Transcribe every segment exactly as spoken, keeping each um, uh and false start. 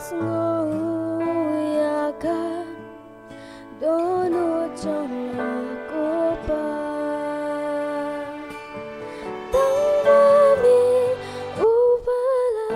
Sngew ïa ka dohnud jong nga ko Pa. Tang ma me uba la.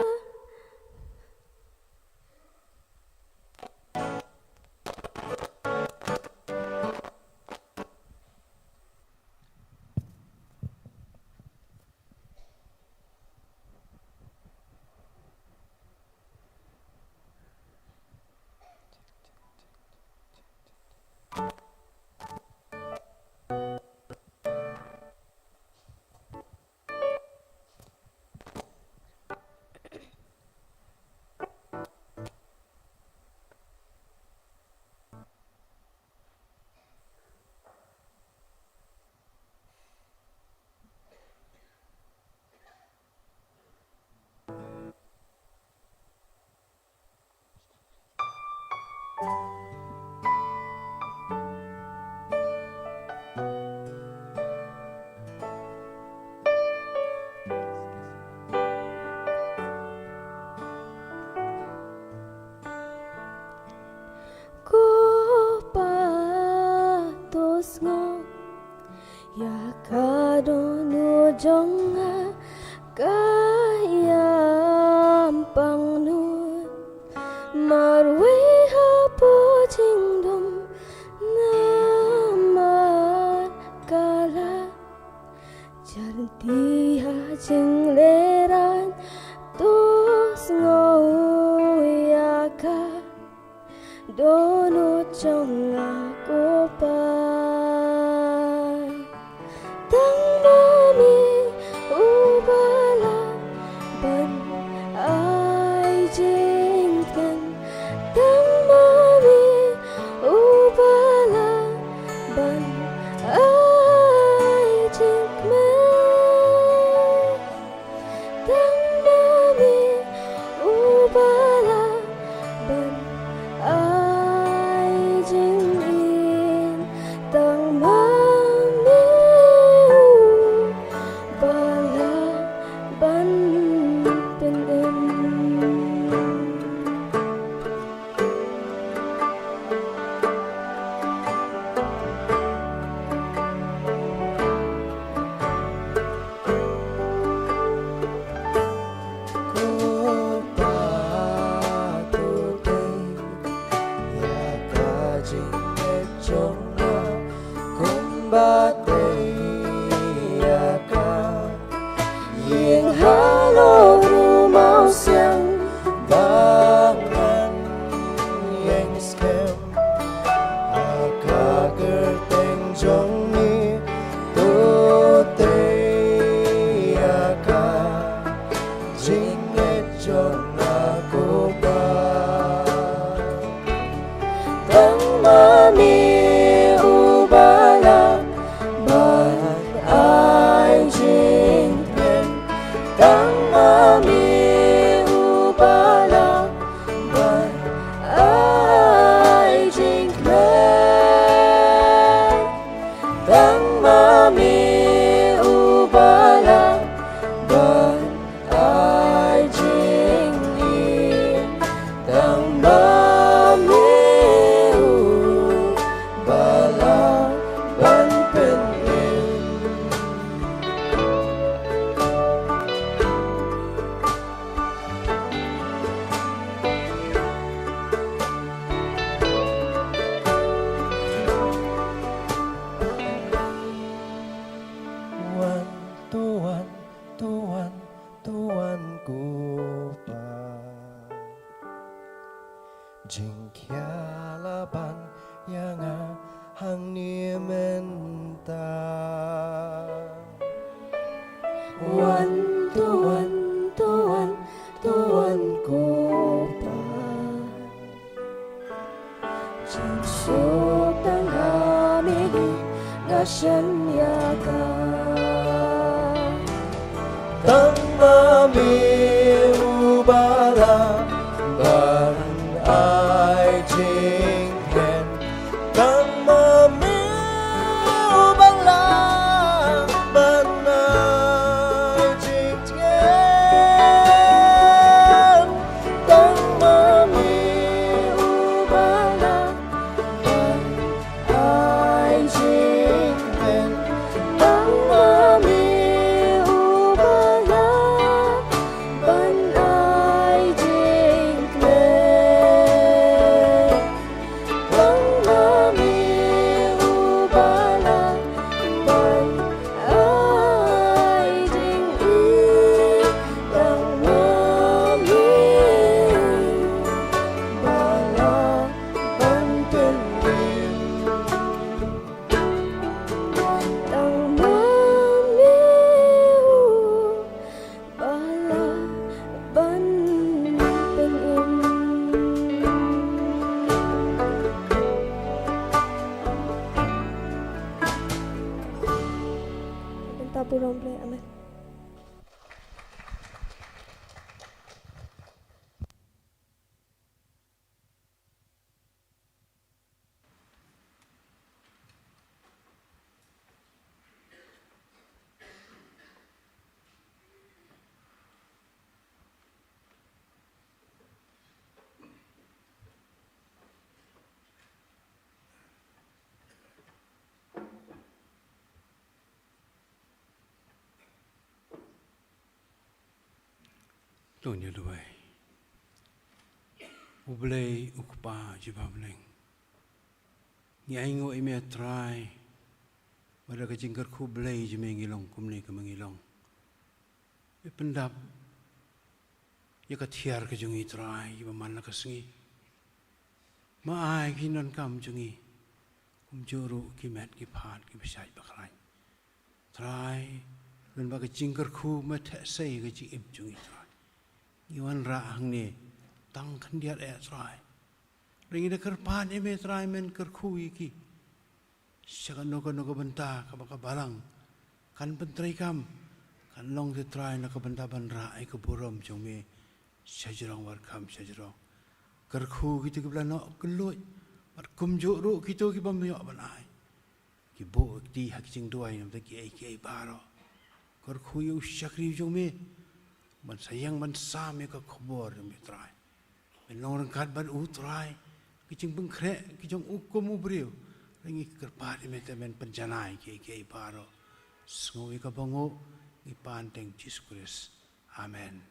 Ko Pa, to sngew ïa ka dohnud jong nga, ka ïam pangnud. Marwei hapoh jingdum, namar ka la jar lynti ha jinglehrain. To sngew ïa ka dohnud jong nga ko Pa. Tang ma me uba lah ban ai jingkmen. Tang ma me uba lah ban ai jingkmen. Tang ma me uba lah ban ai jingim. Tang ma me uba lah ban pynim. Ko Pa, to tei ïa ka jingngeit jong nga kumba tei ïa ka ïing halor u mawsiang ba ngan ïeng skhem. Ha ka kyrteng jong me to tei ïa ka jingngeit jong nga ko Pa. Tang ma me uba lah ban ai jingkmen. Tang ma me uba lah ban ai jingkmen. Tang ma me uba lah ban ai jingim. Tang ma me uba lah ban pynim. Wan, to wan, to wan, to wan ko Pa. Jingkhia la ban ïa nga hangne mynta. Wan, to wan, to wan, to wan ko Pa. Jingsuk tang ha me hi nga shem ïa ka. Tang ma me uba lah ban ai jingkmen. Tang ma me uba lah ban ai jingkmen. Tang ma me To ngin ïa duwai. U Blei u Kpa jong ka bneng, ngi ainguh ïa me Trai, ba da ka jingkyrkhu Blei jong me ngi long kumne kumba ngi long. Me pyndap ïa ka thiar ka jong ngi Trai, ba man la ka sngi. Ma ai ki jingdonkam jong ngi, kumjuh ruh ki met ki phad kiba shait ba khlaiñ. Trai, lem bad ka jingkyrkhu me theh sei ka jingim jong ngi Trai. Ngi wanrah hangne tang khyndiat eh Trai. Hynrei ngi da kyrpad ïa me Trai men kyrkhu ïa ki sha kano kano ka bynta kaba ka balang kan pyntreikam, kan long te Trai na ka bynta ban rah ïa ka burom jong me sha jrong bad kham sha jrong. Kyrkhu kito kiba la noh kylluid bad kumjuh ruh kito kibym ïoh ban ai. Ki buh kti ha ki jingduwai namar kiei kiei baroh. Kyrkhu ïa u shakri jong me ban sa ïeng ban sam ïa ka khubor jong me Trai. Men long ryngkat bad u Trai, ki jingpynkhreh ki jong u kum u briew. Ngi kyrpad ïa me te men pynjanai kiei kiei baroh. Sngew ïa ka banguh, ngi pan teng Jisu Khrist. Amen.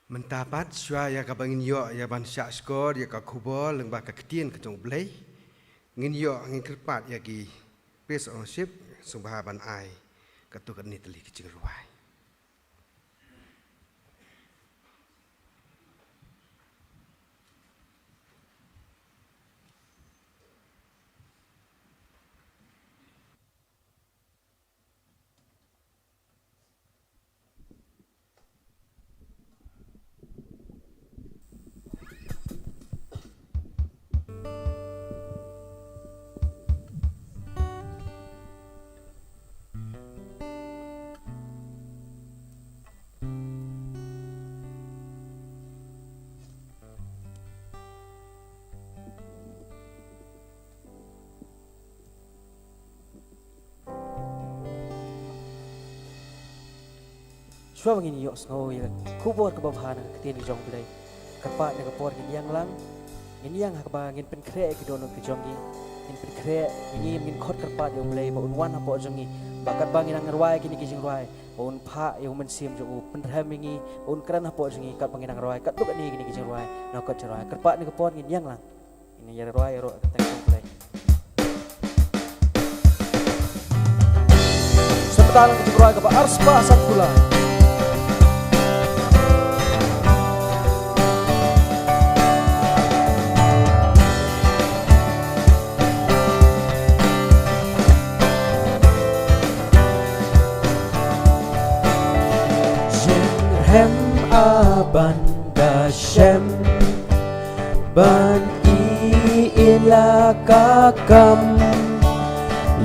Mynta pat shuwa ïa kaba ngin ïoh ïa ban shah shkor ïa ka khubor lyngba ka ktien ka jong U Blei, ngin ïoh ngin kyrpad ïa ki praise and worship sngewbha ban ai katto katne tylli ki jingrwai. Shuwa ba ngin ïohsngew ïa ka khubor kaba bha na ka ktien ka jong U Blei, kyrpad na ka por ngin ïeng lang, ngin ïeng ha kaba ngin pynkhreh ïa ki dohnud ki jong ngi, ngin pynkhreh ïa ngi, ngin khot kyrpad ïa U Blei ba un wan hapoh jong ngi, ba katba ngin nang rwai kine ki jingrwai, ba un phah ïa U Mynsiem jong u pynrhem ïa ngi, ba un kren hapoh jong ngi katba ngin nang rwai katto katne kine ki jingrwai na ka kot jingrwai. Kyrpad na ka por ngin ïeng lang. Ngin ïa rwai ïa ruh ka ktien U Blei. Sngewbha lang ka jingrwai kaba arspah sanphew lai. Jingrhem aban da shem ban ïeit ïa ka kam.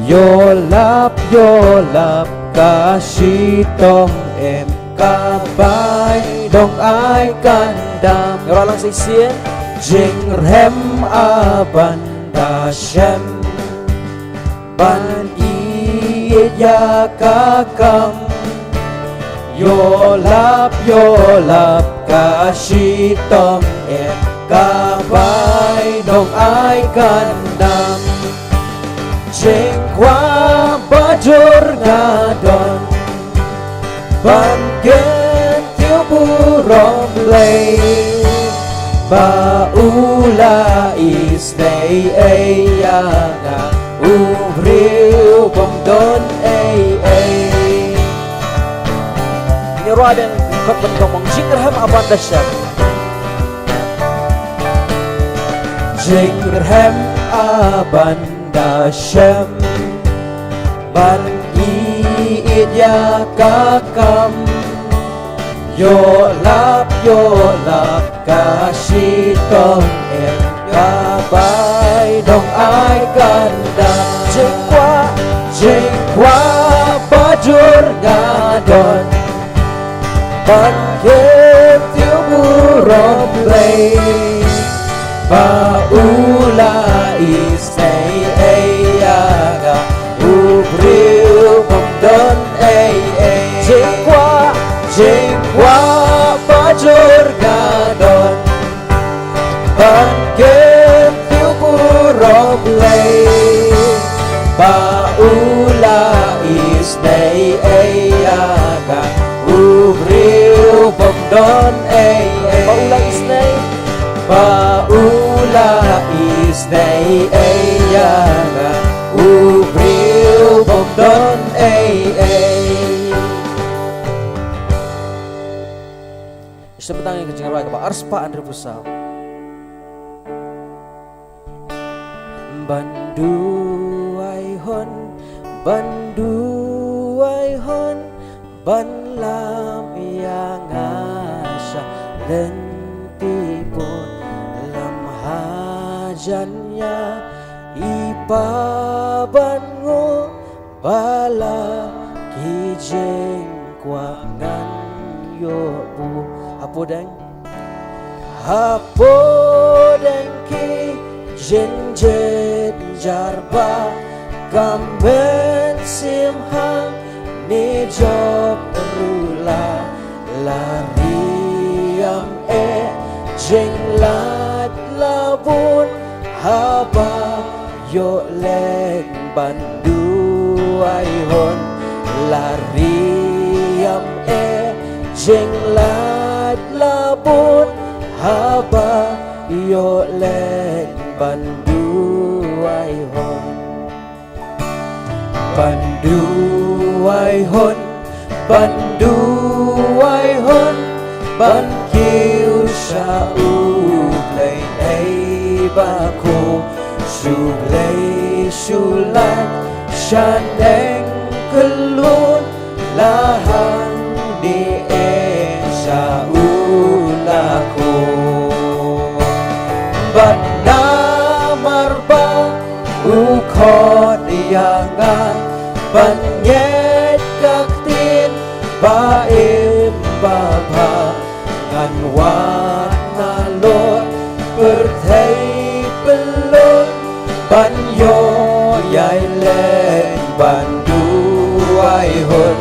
Ïoh lap, ïoh lap ka shitom, em ka bai dong ai kan dam. Ïa ruh lang shisien. Jingrhem aban da shem ban ïeit ïa ka kam. Ïoh lap, ïoh lap ka shitom, em ka bai dong ai kan dam. Jingkwah ba jur nga don ban kyntiew burom Blei, ba u la isynei ïa nga u briew bym don ei ei. Ngi rwai biang kot ban tong mong. Jingrhem aban da shem. Jingrhem aban da shem ban ïeit ïa ka kam. Ïoh lap, ïoh lap ka shitom, em ka bai dong ai kan dam. Jingkwah, jingkwah ba jur nga don ban kyntiew burom Blei, ba u la isynei ïa nga u briew bym don ei ei. Sngewbha tang ïa ka jingrwai kaba arspah hynriewphew saw. Ban duwai hun, ban duwai hun, ban lam ïa nga sha lynti bun, lam hajan ïa i Pa ban nguh ba la ki jingkwah ngan ïoh buh. Hapoh deng, hapoh deng ki jingjynjar ba ka mynsiem hangne jop ruh la, la riam eh jinglait la bun haba ïoh leit ban duwai hun. La riam eh jinglait la bun haba ïoh leit ban duwai hun. Ban duwai hun, ban duwai hun, ban kiew sha U Blei ei ba khuid, shu Blei shu lait shaneng khyllung, la hangne eh sha U la khuid. Bad namar ba U khot ïa nga ban ngeit ka ktien ba im ba bha, ngan wad nalor pyrthei pyllun ban ïoh ïai leit ban duwai hun.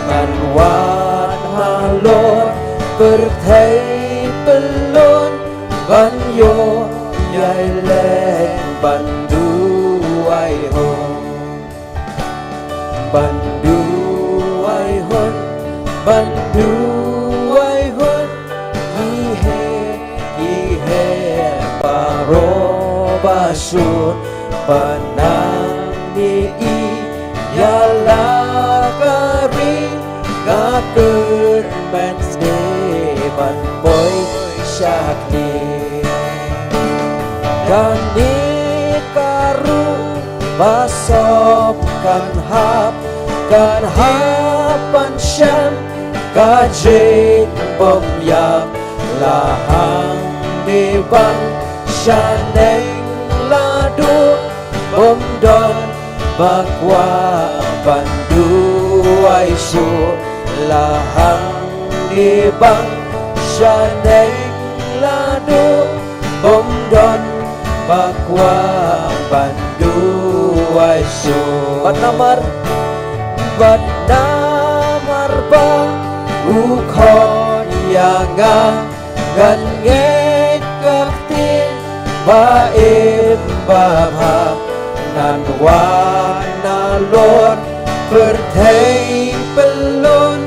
Ngan wad nalor pyrthei pyllun ban ïoh ïai leit ban duwai hun. Ban duwai hun, ban duwai hun, i he, i he baroh ba shun, ba nang ni i ïa la ka ri, nga kyrmen sdang ban poi sha khlieh. Kane ka ruh ba sop kan hap, kan hap ban shem ka jait bym ïap, la hangne bang shaneng la duh, bym don ba kwah ban duwai shuh, la hangne bang shaneng la duh, bym don ba kwah ban duwai shuh. Bad namar, bad namar ba U khot ïa nga, ngan ngeit ka ktien ba im ba bha, ngan wad nalor pyrthei pyllun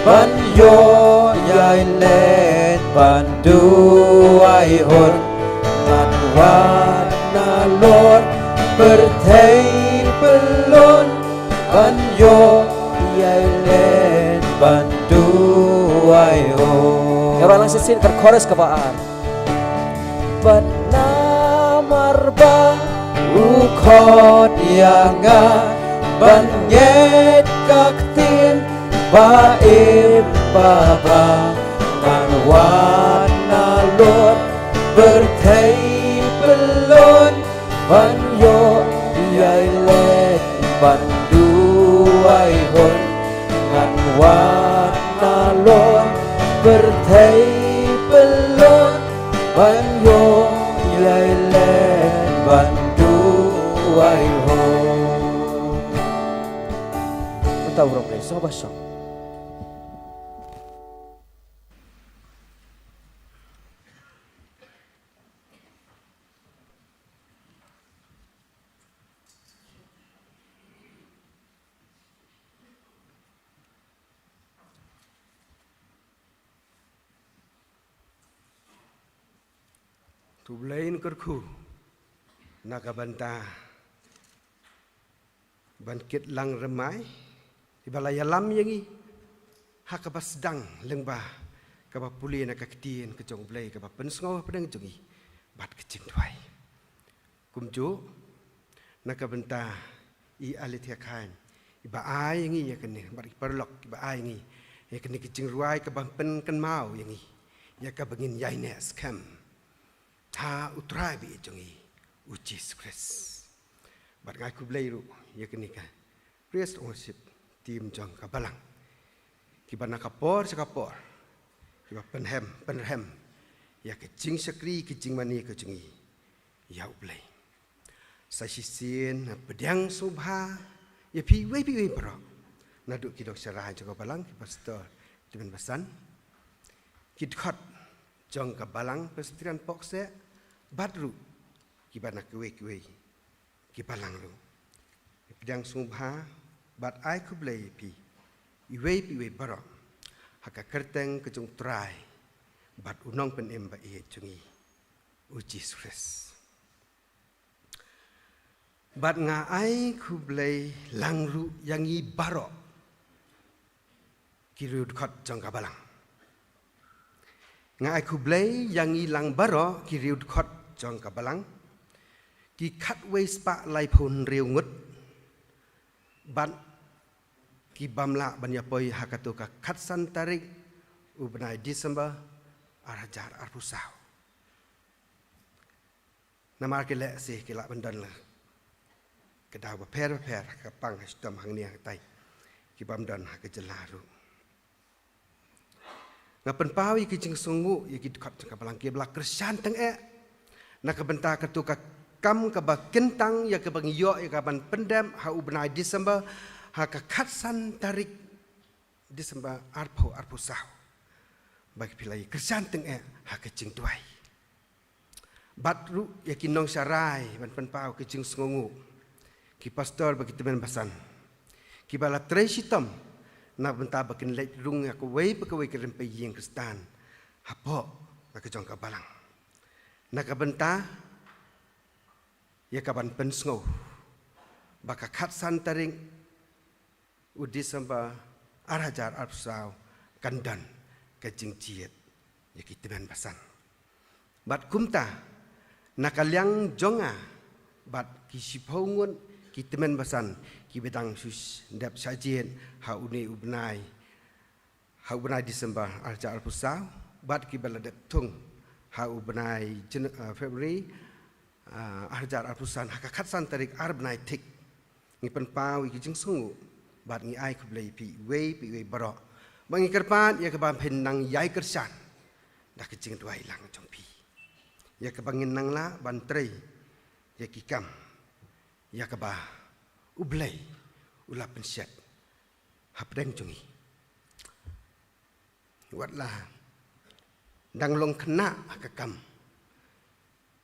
ban ïoh ïai leit ban duwai hun. Ngan wad nalor pyrthei pyllun ban ïoh ïai leit ban duwai hun. Ngi rwai lang shisien ka chorus kaba ar. Bad namar ba U khot ïa nga ban ngeit ka ktien ba im ba bha, ngan wad nalor pyrthei pyllun ban ïoh ïai leit ban duwai hun. Ngan wad nalor pyrthei pyllun ban ïoh ïai leit ban duwai hun. Mynta u rong re so ba shong. To U Blei un kyrkhu na ka bynta ban kit lang rymmai iba la ïalam ïa ngi ha kaba sdang lyngba kaba pule na ka ktien ka jong U Blei kaba pynsngew hapdeng jong ngi bad ka jingduwai. Kumjuh na ka bynta i Alethea Khan iba ai ïa ngi ïa kane, bad ki paralok iba ai ïa ngi ïa kane ka jingrwai kaba pynkynmaw ïa ngi ïa kaba ngin ïaineh skhem ha U Trai ba ïeit jong ngi, U Jisu Khrist. Bad nga ai khublei ruh ïa kane ka praise and worship team jong ka balang, kiba na ka por sha ka por kiba pynhem pynrhem ïa ka jingshakri ka jingmane ka jong ngi ïa U Blei. Sa shisien nga pdiang sngewbha ïa phi iwei pa iwei baroh, naduh ki nongshakri jong ka balang, ki pastor, ki tymmen basan, ki dkhot jong ka balang Presbyterian Pohkseh, bad ruh kiba na kiwei kiwei ki balang ruh. Pdiang sngewbha bad ai khublei ïa phi iwei pa iwei baroh ha ka kyrteng ka jong U Trai bad U Nongpynim ba ïeit jong ngi, U Jisu Khrist. Bad nga ai khublei lang ruh ïa ngi baroh ki riewdkhot jong ka balang. Nga ai khublei ïa ngi lang baroh ki riewdkhot jong ka balang, ki khatwei spah laiphew hynriew ngut, bad ki bym lah ban ïa poi ha kato ka khatsan tarik u bnai December ar hajar arphew saw. Namar ki lehse ki lah ban don la ka daw bapher bapher, ka pang ha shitom hangne hangtai, ki bym don ha ka jylla ruh. Nga pynpaw ïa ki jingsngewnguh ïa ki dkhot jong ka balang kiba la kyrshan tyngeh na ka bynta kato ka kam kaba kyntang ïa kaba ngi ïoh ïa ka ban pyndep ha u bnai December, ha ka khatsan tarik December arphew arphew saw, ba ki phi la ïa kyrshan tyngeh ha ka jingduwai. Bad ruh ïa ki nongshakri ban pynpaw ki jingsngewnguh, ki pastor bad ki tymmen basan, kiba la trei shitom na bynta ba kin leit rung ïa kawei pa kawei ka rympei ïing Khristan hapoh na ka jong ka balang, na ka bynta ïa ka ban pynsngew ba ka khatsan tarik u December ar hajar arphew saw kan don ka jingjied ïa ki tymmen basan. Bad kumta, na ka liang jong nga bad ki shiphew ngut ki tymmen basan kiba dang shu dep shah jied ha une u bnai, ha u bnai December ar hajar arphew saw, bad kiba la dep thung ha u bnai Jan-, eh, February, eh, ar hajar arphew san, ha ka khatsan tarik ar bnai thik. Ngi pynpaw ïa ki jingsngewnguh bad ngi ai khublei ïa phi iwei pa iwei baroh. Ba ngi kyrpad ïa kaba phin nang ïai kyrshan da ka jingduwai lang jong phi, ïa kaba ngin nang lah ban trei ïa ki kam ïa kaba U Blei u la pynshet hapdeng jong ngi. Wat la dang long khynnah ha ka kam,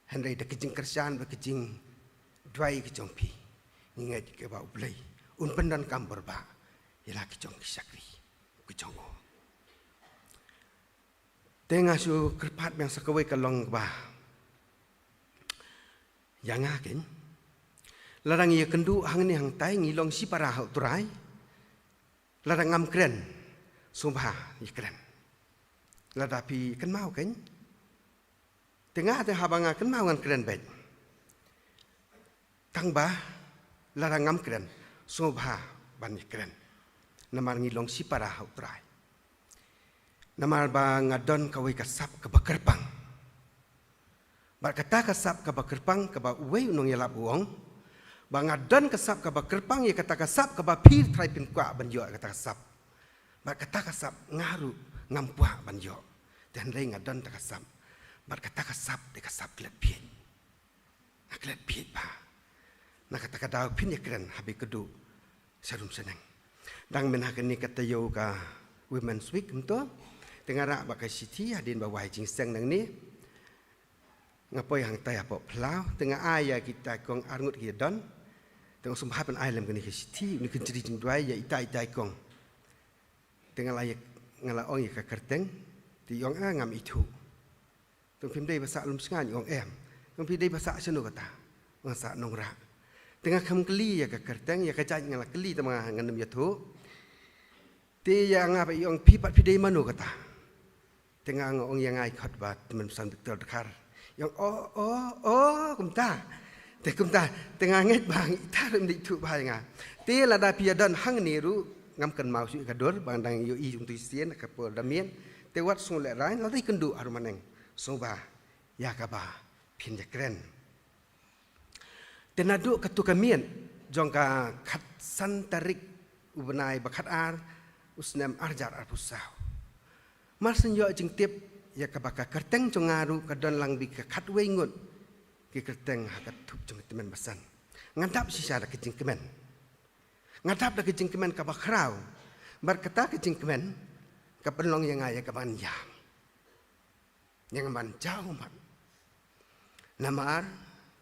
hynrei da ka jingkyrshan bad ka jingduwai ka jong phi, ngi ngeit ïa kaba U Blei un pyndonkam bor bha ïa la ki jong ki shakri ki jong u. Te nga shu kyrpad biang sa kawei ka long kaba ïa nga keiñ. Lada ngi ïakynduh hangne hangtai ngi long shipara ha U Trai. Lada ngam kren, sngewbha ïakren. Lada phi kynmaw keiñ. Te nga te haba nga kynmaw ngan kren beit. Tang ba lada ngam kren, sngewbha ban ïakren. Namar ngi long shipara ha U Trai. Namar ba nga don kawei ka sap kaba kyrpang. Bad kata ka sap kaba kyrpang kaba uwei u nongïalap u ong, ba nga don ka sap kaba kyrpang ïa kata ka sap kaba phi Trai phin kwah ban ïoh ïa kata ka sap. Bad kata ka sap nga ruh ngam kwah ban ïoh. Te hynrei nga don kata ka sap. Bad kata ka sap dei ka sap klet bieit. Nga klet bieit bha. Na kata ka daw phin ïakren haba ïakynduh sharum shaneng. Dang mynta kane ka taïew ka Women's Week mynta. Te nga rah bad ka shithi hadien ba wai jingseng nangne. Nga poi hangtai hapoh phyllaw, te nga ai ïa kita kong arngut ki don. Te nga sngewbha ban ai lem kane ka shithi, une u kynjri jingduwai ïa ita ita i kong. Te nga la ïa, nga la ong ïa ka kyrteng, te i ong, ah, ngam ithuh. Te phim dei ba sah Lumshngaiñ, i ong em. Te phi dei ba sah shano kata? Nga sah Nongrah. Te nga kham kylli ïa ka kyrteng, ïa ka jait nga la kylli te ma nga ngam ïathuh. Te ïa nga ba i ong phi pat phi dei mano kata? Te nga nga ong ïa nga i khot ba tymmen basan Victor Dkhar. Ïa ong, oh, oh, oh, kumta. Te kumta, te nga ngeit ba ita ruh ym dei thuh bha ïa nga. Te lada phi ïa don hangne ruh, ngam kynmaw shuh ïa ka dur, ba nga dang ïohi jong utu u shisien, ka por da miet. Te wat sngew lehraiñ, lada ïakynduh harum haneng. Sngewbha, ïa kaba phin ïakren. Te naduh katu ka miet, jong ka khatsan tarik u bnai ba khatar, u snem arhajar arphew saw. Mar shen ïoh jingtip, ïa kaba ka kyrteng jong nga ruh ka don lang beit ka khatwei ngut ki kyrteng ha ka thup jong ka tymmen basan. Nga dap shisha da ka jingkmen. Nga dap da ka jingkmen kaba khraw. Bad kata ka jingkmen, ka pynlong ïa nga ïa kaban ïam. Ïa kaban jaw ummat. Namar,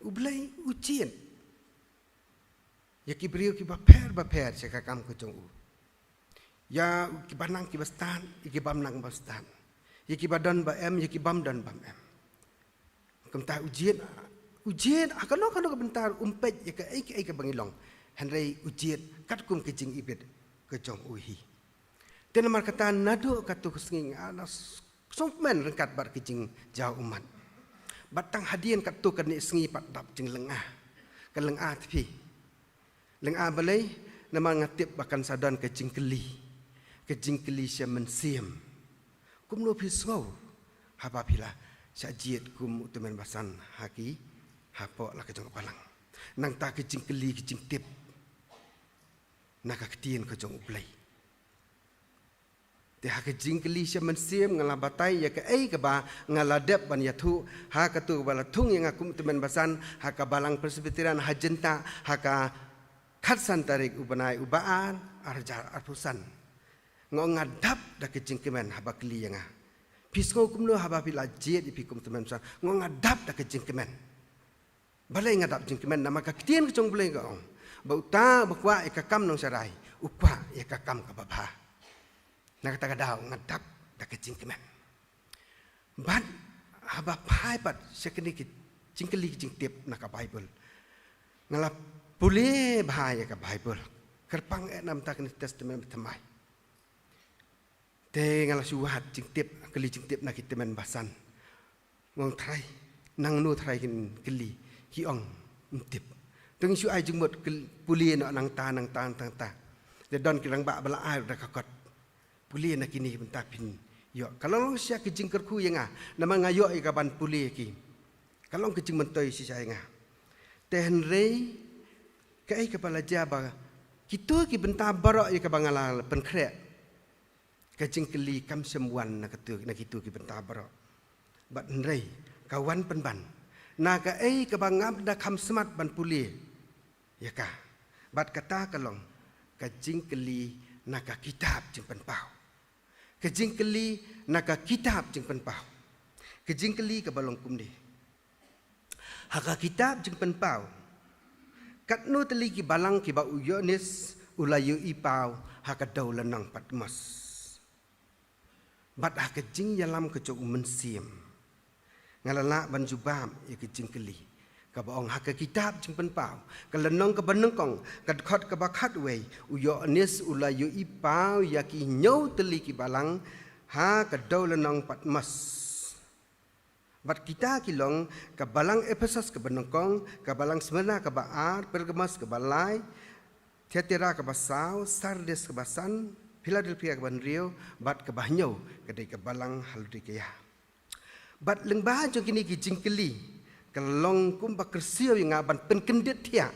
u Blei u jied ïa ki briew kiba pher bapher sha ka kam ka jong u. Ïa kiba nang kiba stad, ïa kibym nang bym stad. Ïa kiba don ba em, ïa kibym don bym em. Kumta u jied, u jied, ha kano kano ka bynta um peit ïa kaei kaei kaba ngi long. Hynrei u jied, katkum ka jingibit ka jong u hi. Te namar kata naduh katu ka sngi nga la s-, sngewkmen ryngkat bad ka jingjaw ummat. Bad tang hadien katu kane ka sngi pat dap jinglynga. Ka lynga te phi. Lynga balei, namar nga tip ba kan sa don ka jingkylli. Ka jingkylli sha mynsiem. Kumno phi sngew, haba phi la shah jied kum u tymmen basan ha ki, hapoh la ka jong ka balang. Nangta ka jingkylli ka jingtip. Na ka ktien ka jong u Blei. Te ha ka jingkylli sha mynsiem nga la batai ïa kaei kaba nga la dep ban ïathuh, ha katu kaba la thung ïa nga kum u tymmen basan, ha ka balang Presbyterian ha Jyntah, ha ka khatsan tarik u bnai uba ar, arhajar arphew san. Nga ong nga dap da ka jingkmen haba kylli ïa nga. Phi sngew kumno haba phi la jied ïa phi kum u tymmen basan, nga ong nga dap da ka jingkmen. Balei nga dap jingkmen, namar ka ktien ka jong u Blei ka ong. Ba uta uba kwah ïa ka kam nongsharai, u kwah ïa ka kam kaba bha. Na kata ka daw nga dap da ka jingkmen. Bad haba phai pat sha kane ka jingkylli ka jingtip na ka Baibl. Nga la pule bha ïa ka Baibl. Kyrpang eh namar kane ka Testament Bathymmai. Te nga la shu wad jingtip, kylli jingtip na ki tymmen basan. Nga ong Trai, nangno Trai kin kylli, ki ong ym tip. Te nga shu ai jingmut kyl-, pule noh nangta, nangta, nangta, nangta. Te don ki rangbah ba la ai da ka kot. Pule na kine ki bynta phin ïoh. Ka long shisha ka jingkyrkhu ïa nga, namar nga ïoh ïa kaban pule ïa ki. Ka long ka jingmyntoi shisha ïa nga. Te hynrei, kaei kaba la jia ba, kito ki bynta baroh ïa kaba nga la pynkhreh. Ka jingkylli kam shym wan na katu, na kito ki bynta baroh. Bad hynrei, ka wan pynban. Na kaei kaba ngam da kham smat ban pule ïa ka. Bad kata ka long, ka jingkylli na ka kitab Jingpynpaw. Ka jingkylli na ka kitab Jingpynpaw. Ka jingkylli kaba long kumne. Ha ka kitab Jingpynpaw, katno tylli ki balang kiba u Ïoannis u la ïohi paw ha ka dewlynnong Patmos. Bad ha ka jingïalam ka jong u Mynsiem, nga la lah ban jubab ïa ka jingkylli kaba ong ha ka kitab Jingpynpaw, ka lynnong kaba nyngkong, ka dkhot kaba khatwei, u Ïoannis u la ïohi paw ïa ki hynñiew tylli ki balang ha ka dewlynnong Patmos. Bad kita ki long, ka balang Ephesos kaba nyngkong, ka balang Smyrna kaba ar, Pergamos kaba lai, Thyatira kaba saw, Sardis kaba san, Philadelphia kaba hynriew, bad kaba hynñiew, ka dei ka balang ha Laodikaïa. Bad lyngba jong kine ki jingkylli, ka long kumba kyrsiew ïa nga ban pynkyndit thiah,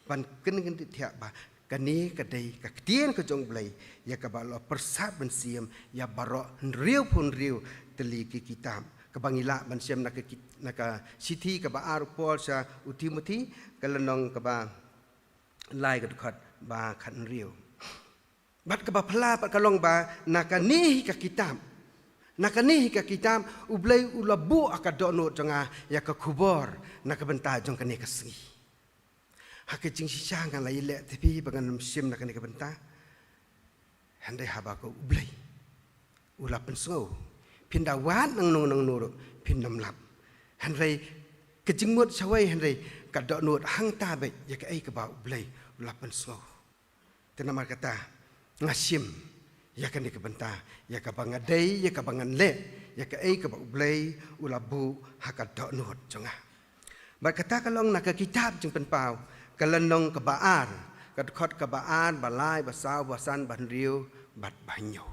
ban pynkyndit thiah ba, kane ka dei ka ktien ka jong u Blei, ïa kaba la pyrsad mynsiem, ïa baroh hynriewphew hynriew tylli ki kitab. Kaba ngi lah ban shem na ka ki-, na ka shithi kaba ar u Paul sha u Timothi, ka lynnong kaba lai ka dkhot ba khathynriew. Bad kaba phylla pat ka long ba, na kane hi ka kitab. Na kane hi ka kitab, u Blei u la buh ha ka dohnud jong nga, ïa ka khubor, na ka bynta jong kane ka sngi. Ha ka jingshisha nga la ïaleh te phi ba ngan ym shim na kane ka bynta. Hynrei haba ka u Blei u la pynsngew. Phin da wad nangno nangno ruh phin ym lap. Hynrei ka jingmut shawei hynrei ka dohnud hangta beit ïa kaei kaba u Blei u la pynsngew. Te namar kata nga shim Ïa kane ka bynta, ïa kaba nga dei, ïa kaba ngan leh, ïa kaei kaba U Blei u la buh ha ka dohnud jong nga. Bad kata ka long na ka kitab Jingpynpaw, ka lynnong kaba ar, ka dkhot kaba ar, ba lai, ba saw, ba san, ba hynriew, bad ba hynñiew.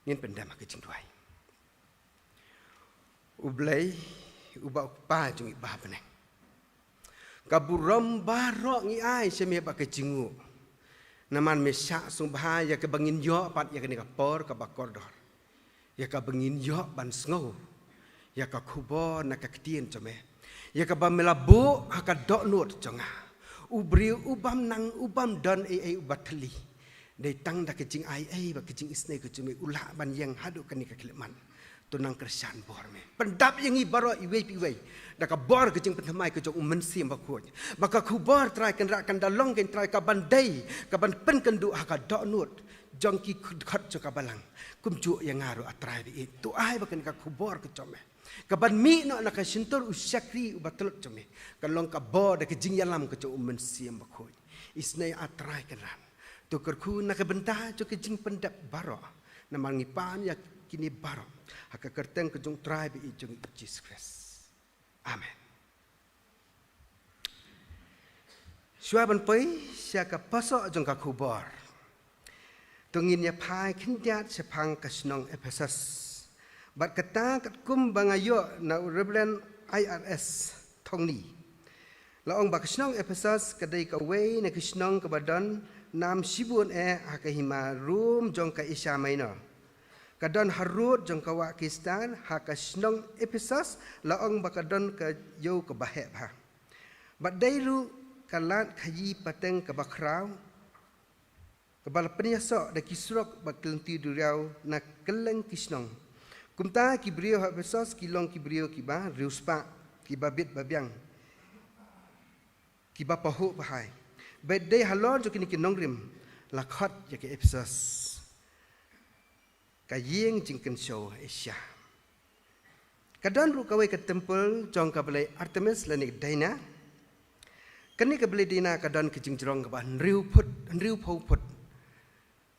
Ngin pyndem ha ka jingduwai. U Blei, uba u Kpa jong ngi ba ha bneng. Ka burom baroh ngi ai sha me bad ka jingnguh. Namar me shah sngewbha ïa kaba ngin ïoh pat ïa kane ka por kaba kordor. Ïa kaba ngin ïoh ban sngew ïa ka khubor na ka ktien jong me. Ïa kaba me la buh ha ka dohnud jong nga. U briew u bym nang, u bym don ei ei uba thylli. Dei tang da ka jingai ei bad ka jingisynei ka jong me u lah ban ïeng haduh kane ka khyllipmat. To nang kyrshan bor me. Pyndap ïa ngi baroh iwei pa iwei da ka bor ka jingpynthymmai ka jong U Mynsiem Bakhuid. Ba ka khubor Trai Kynrad kan da long kein Trai kaban dei, kaban pynkynduh ha ka dohnud jong ki dkhot jong ka balang. Kumjuh ïa nga ruh, A Trai ba ïeit, to ai ba kane ka khubor ka jong me, kaban mih noh na ka shyntur u shakri uba tlot jong me, kan long ka bor da ka jingïalam ka jong U Mynsiem Bakhuid. Isynei, A Trai Kynrad. To kyrkhu na ka bynta jong ka jingpyndep baroh. Namar ngi pan ïa kine baroh ha ka kyrteng ka jong U Trai ba ïeit jong ngi, U Jisu Khrist. Amen. Shuwa ban poi sha ka pasoh jong ka khubor, to ngin ïa phai khyndiat shaphang ka shnong Ephesus. Bad kata katkum ba nga ïoh na u Reverend I R S Thongni. La ong ba ka shnong Ephesus ka dei kawei na ki shnong kaba don nam shibun eh ha ka hima Rom jong ka Asia Minor. Ka don harud jong ka wah Khristan ha ka shnong Ephesus, la ong ba ka don ka ïew kaba heh bha. Bad dei ruh ka lad khaïi pateng kaba khraw, kaba la pynïasoh da ki surok bad ki lynti duriaw na kylleng ki shnong. Kumta ki briew ha Ephesus ki long ki briew kiba riewspah, kiba bit ba biang, kiba pahuh pahai. Bad dei halor jong kine ki nongrim la khot ïa ka Ephesus, ka ïing jingkynshew Asia. Ka don ruh kawei ka temple jong ka blei Artemis lane Diana. Kane ka blei Diana ka don ka jingjrong kaba hynriew phut, hynriew phew phut.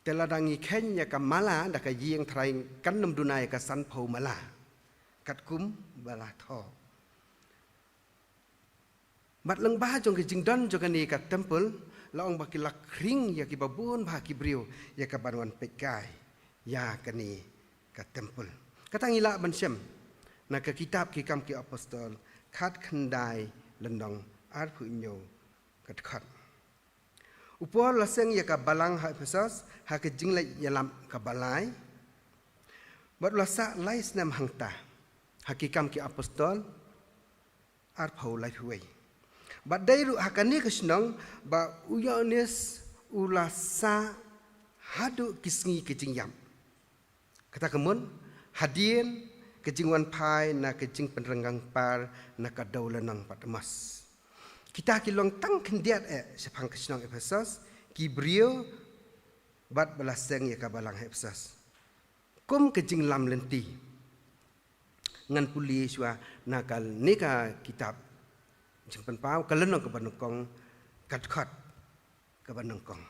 Te lada ngi kheiñ ïa ka mala da ka ïing tharai kan ym duna ïa ka san phew mala. Katkum ba la thoh. Bad lyngba jong ka jingdon jong kane ka temple, la ong ba ki la khring ïa kiba bun bha ki briew ïa kaban wan peit kai ïa kane ka temple. Kata ngi lah ban shem na ka kitab Ki Kam ki Apostol, khatkhyndai lynnong, arphew hynñiew ka dkhot. U Paul la seng ïa ka balang ha Ephesus ha ka jingleit ïalam kaba lai. Bad u la sah lai snem hangta ha Ki Kam ki Apostol arphew laiphew wei. Bad dei ruh ha kane ka shnong ba u Ïoannis u la sah haduh ki sngi ka jingïap. Kata ka mut, hadien ka jingwan phai na ka jingpynrngkang par na ka dewlynnong Patmos. Kita ki long tang khyndiat eh shaphang ka shnong Ephesus, ki briew bad ba la seng ïa ka balang ha Ephesus. Kum ka jinglam lynti, ngan pule shuwa na kane ka kitab Jingpynpaw, ka lynnong kaba nyngkong, ka dkhot kaba nyngkong.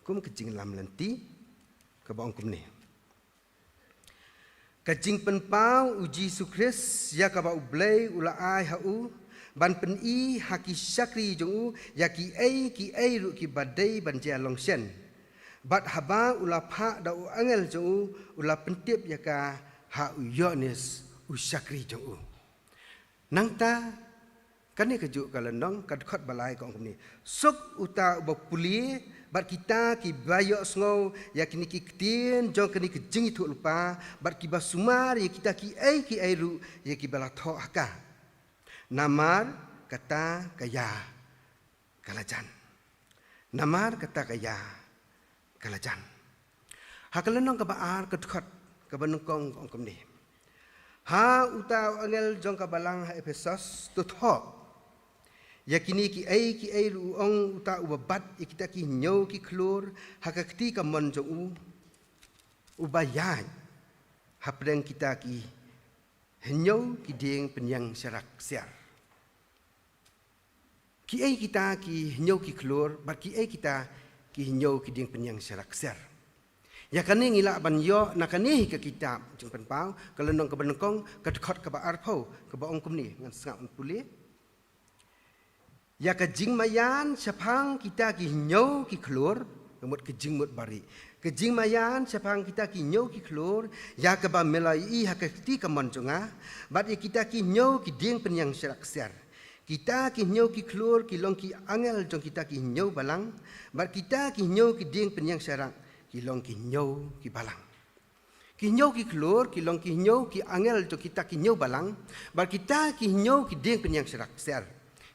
Kum ka jinglam lynti kaba ong kumne: Ka jingpynpaw U Jisu Khrist ïa kaba U Blei u la ai ha u ban pyni ha ki shakri jong u ïa kiei kiei ruh kiba dei ban jia long shen. Bad haba u la phah da u angel jong u, u la pyntip ïa ka ha u Ïoannis u shakri jong u. Nangta kane kajuh ka lynnong, ka dkhot ba lai ka ong kumne: Suk uta uba pule bad kita kiba ïohsngew ïa kine ki ktien jong kane ka jingïathuhlypa bad kiba sumar ïa kita kiei kiei ruh ïa kiba la thoh ha ka. Namar kata ka ïa ka la jan. Namar kata ka ïa ka la jan. Ha ka lynnong kaba ar, ka dkhot kaba nyngkong ka ong kumne: Ha uta u angel jong ka balang ha Ephesus to thoh ïa kine kiei kiei ruh u ong uta uba bat ïa kita ki hynñiew ki khlur ha ka kti kamon jong u, uba ïaid hapdeng kita ki hynñiew ki dieng pynïeng sharak ksiar. Kiei kita ki hynñiew ki khlur bad kiei kita ki hynñiew ki dieng pynïeng sharak ser. Ïa kane ngi lah ban ïoh na kane hi ka kitab Jingpynpaw, ka lynnong kaba nyngkong, ka dkhot kaba arphew, kaba ong kumne, ngan sngap ngan pule. Ïa ka jingmaïan shaphang kita ki hynñiew ki khlur, ka mut ka jingmut bari. Ka jingmaïan shaphang kita ki hynñiew ki khlur, ïa kaba me la ïohi ha ka kti kamon jong nga, bad ïa kita ki hynñiew ki dieng pynïeng sharak ser. Kita ki hynñiew ki khlur ki long ki angel jong kita ki hynñiew balang, bad kita ki hynñiew ki dieng pynïeng sharak ki long ki hynñiew ki balang. Ki hynñiew ki khlur ki long ki hynñiew ki angel jong kita ki hynñiew balang, bad kita ki hynñiew ki dieng pynïeng sharak ser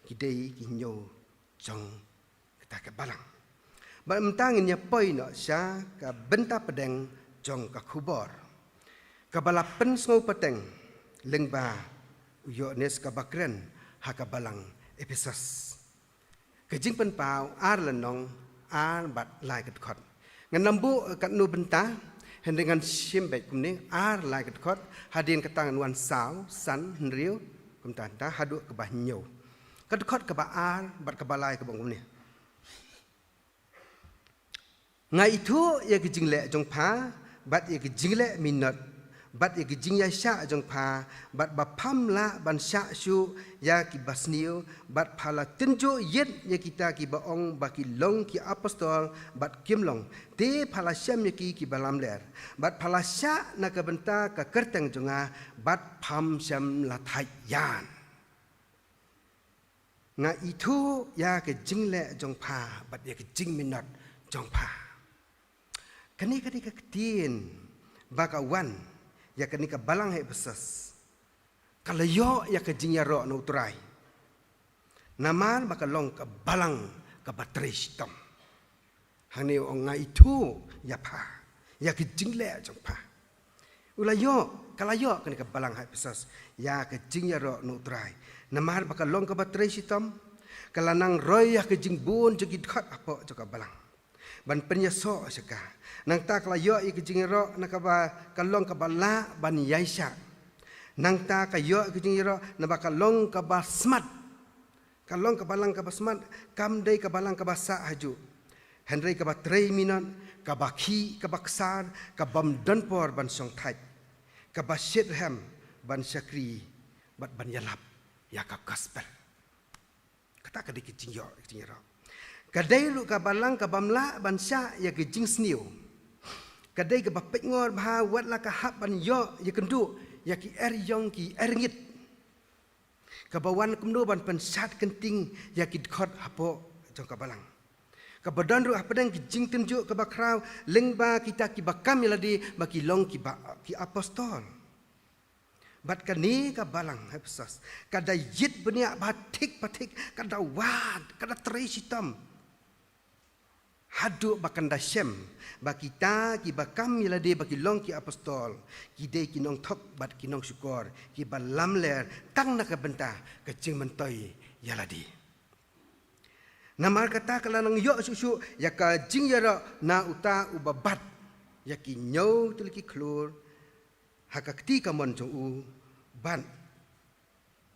ki dei ki hynñiew jong kata ka balang. Bad mynta ngin ïa poi noh sha ka bynta pdeng jong ka khubor. Kaba la pynsngew pateng lyngba u Ïoannis kaba kren ha ka balang Ephesus. Ka Jingpynpaw ar lynnong ar bad lai ka dkhot. Ngan ym buh katno bynta, hynrei ngan shim beit kumne, ar lai ka dkhot, hadien kata ngan wan saw, san, hynriew, kumta kumta, haduh kaba hynñiew. Ka dkhot kaba ar bad kaba lai kaba ong kumne. Nga ithuh ïa ka jingleh jong pha, bad ïa ka jingleh minot, bad ïa ka jingïaishah jong pha, bad ba pham lah ban shah shuh ïa ki basniew, bad pha la tynjuh ïit ïa kita kiba ong ba ki long ki apostol, bad kim long, te pha la shem ïa ki kiba lamler, bad pha la shah na ka bynta ka kyrteng jong nga, bad pham shym la thait ïan. Nga ithuh ïa ka jingleh jong pha, bad ïa ka jingminot jong pha. Kane ka dei ka ktien ba ka wan ïa kane ka balang ha Ephesus. Ka la ïoh ïa ka jingïaroh na U Trai. Namar ba ka long ka balang kaba trei shitom. Hangne u ong nga ithuh ïa pha, ïa ka jingleh jong pha. U la ïoh, ka la ïoh kane ka balang ha Ephesus ïa ka jingïaroh na U Trai. Namar ba ka long kaba trei shitom, ka la nang roi ïa ka jingbun jong ki dkhot hapoh jong ka balang ban pynïasoh sha ka. Nangta ka la ïoh ïa ka jingïaroh na kaba ka long kaba lah ban ïaishah. Nangta ka ïoh ïa ka jingïaroh naba ka long kaba smat. Ka long ka balang kaba smat, kam dei ka balang kaba sah hajuh. Hynrei kaba trei minot, kaba khih, kaba ksar, ka bym don por ban shong thait, kaba shit rhem ban shakri bad ban ïalap ïa ka gospel. Kata ka dei ka jingïoh, ka jingïaroh. Ka dei ruh ka balang ka bym lah ban shah ïa ka jingsniew. Ka dei kaba peit ngor bha wat la ka hap ban ïoh ïakynduh ïa ki er ïong ki er ngit. Kaba wan kumno ban pynshad kynting ïa ki dkhot hapoh jong ka balang. Kaba don ruh hapdeng ki jingtynjuh kaba khraw lyngba kita kiba kam ïalade ba ki long kiba, ki apostol. Bad kane ka balang ha Ephesus ka da ïit bniah ba thik ba thik, ka da wad, ka da trei shitom. Haduh ba kan da shem ba kita kiba kam ïalade ba ki long ki apostol, ki dei ki nongthok bad ki nongshukor kiba lamler tang na ka bynta ka jingmyntoi ïalade. Namar kata ka la nang ïoh shuh shuh ïa ka jingïaroh na uta uba bat ïa ki hynñiew tylli ki khlur ha ka kti kamon jong u, bad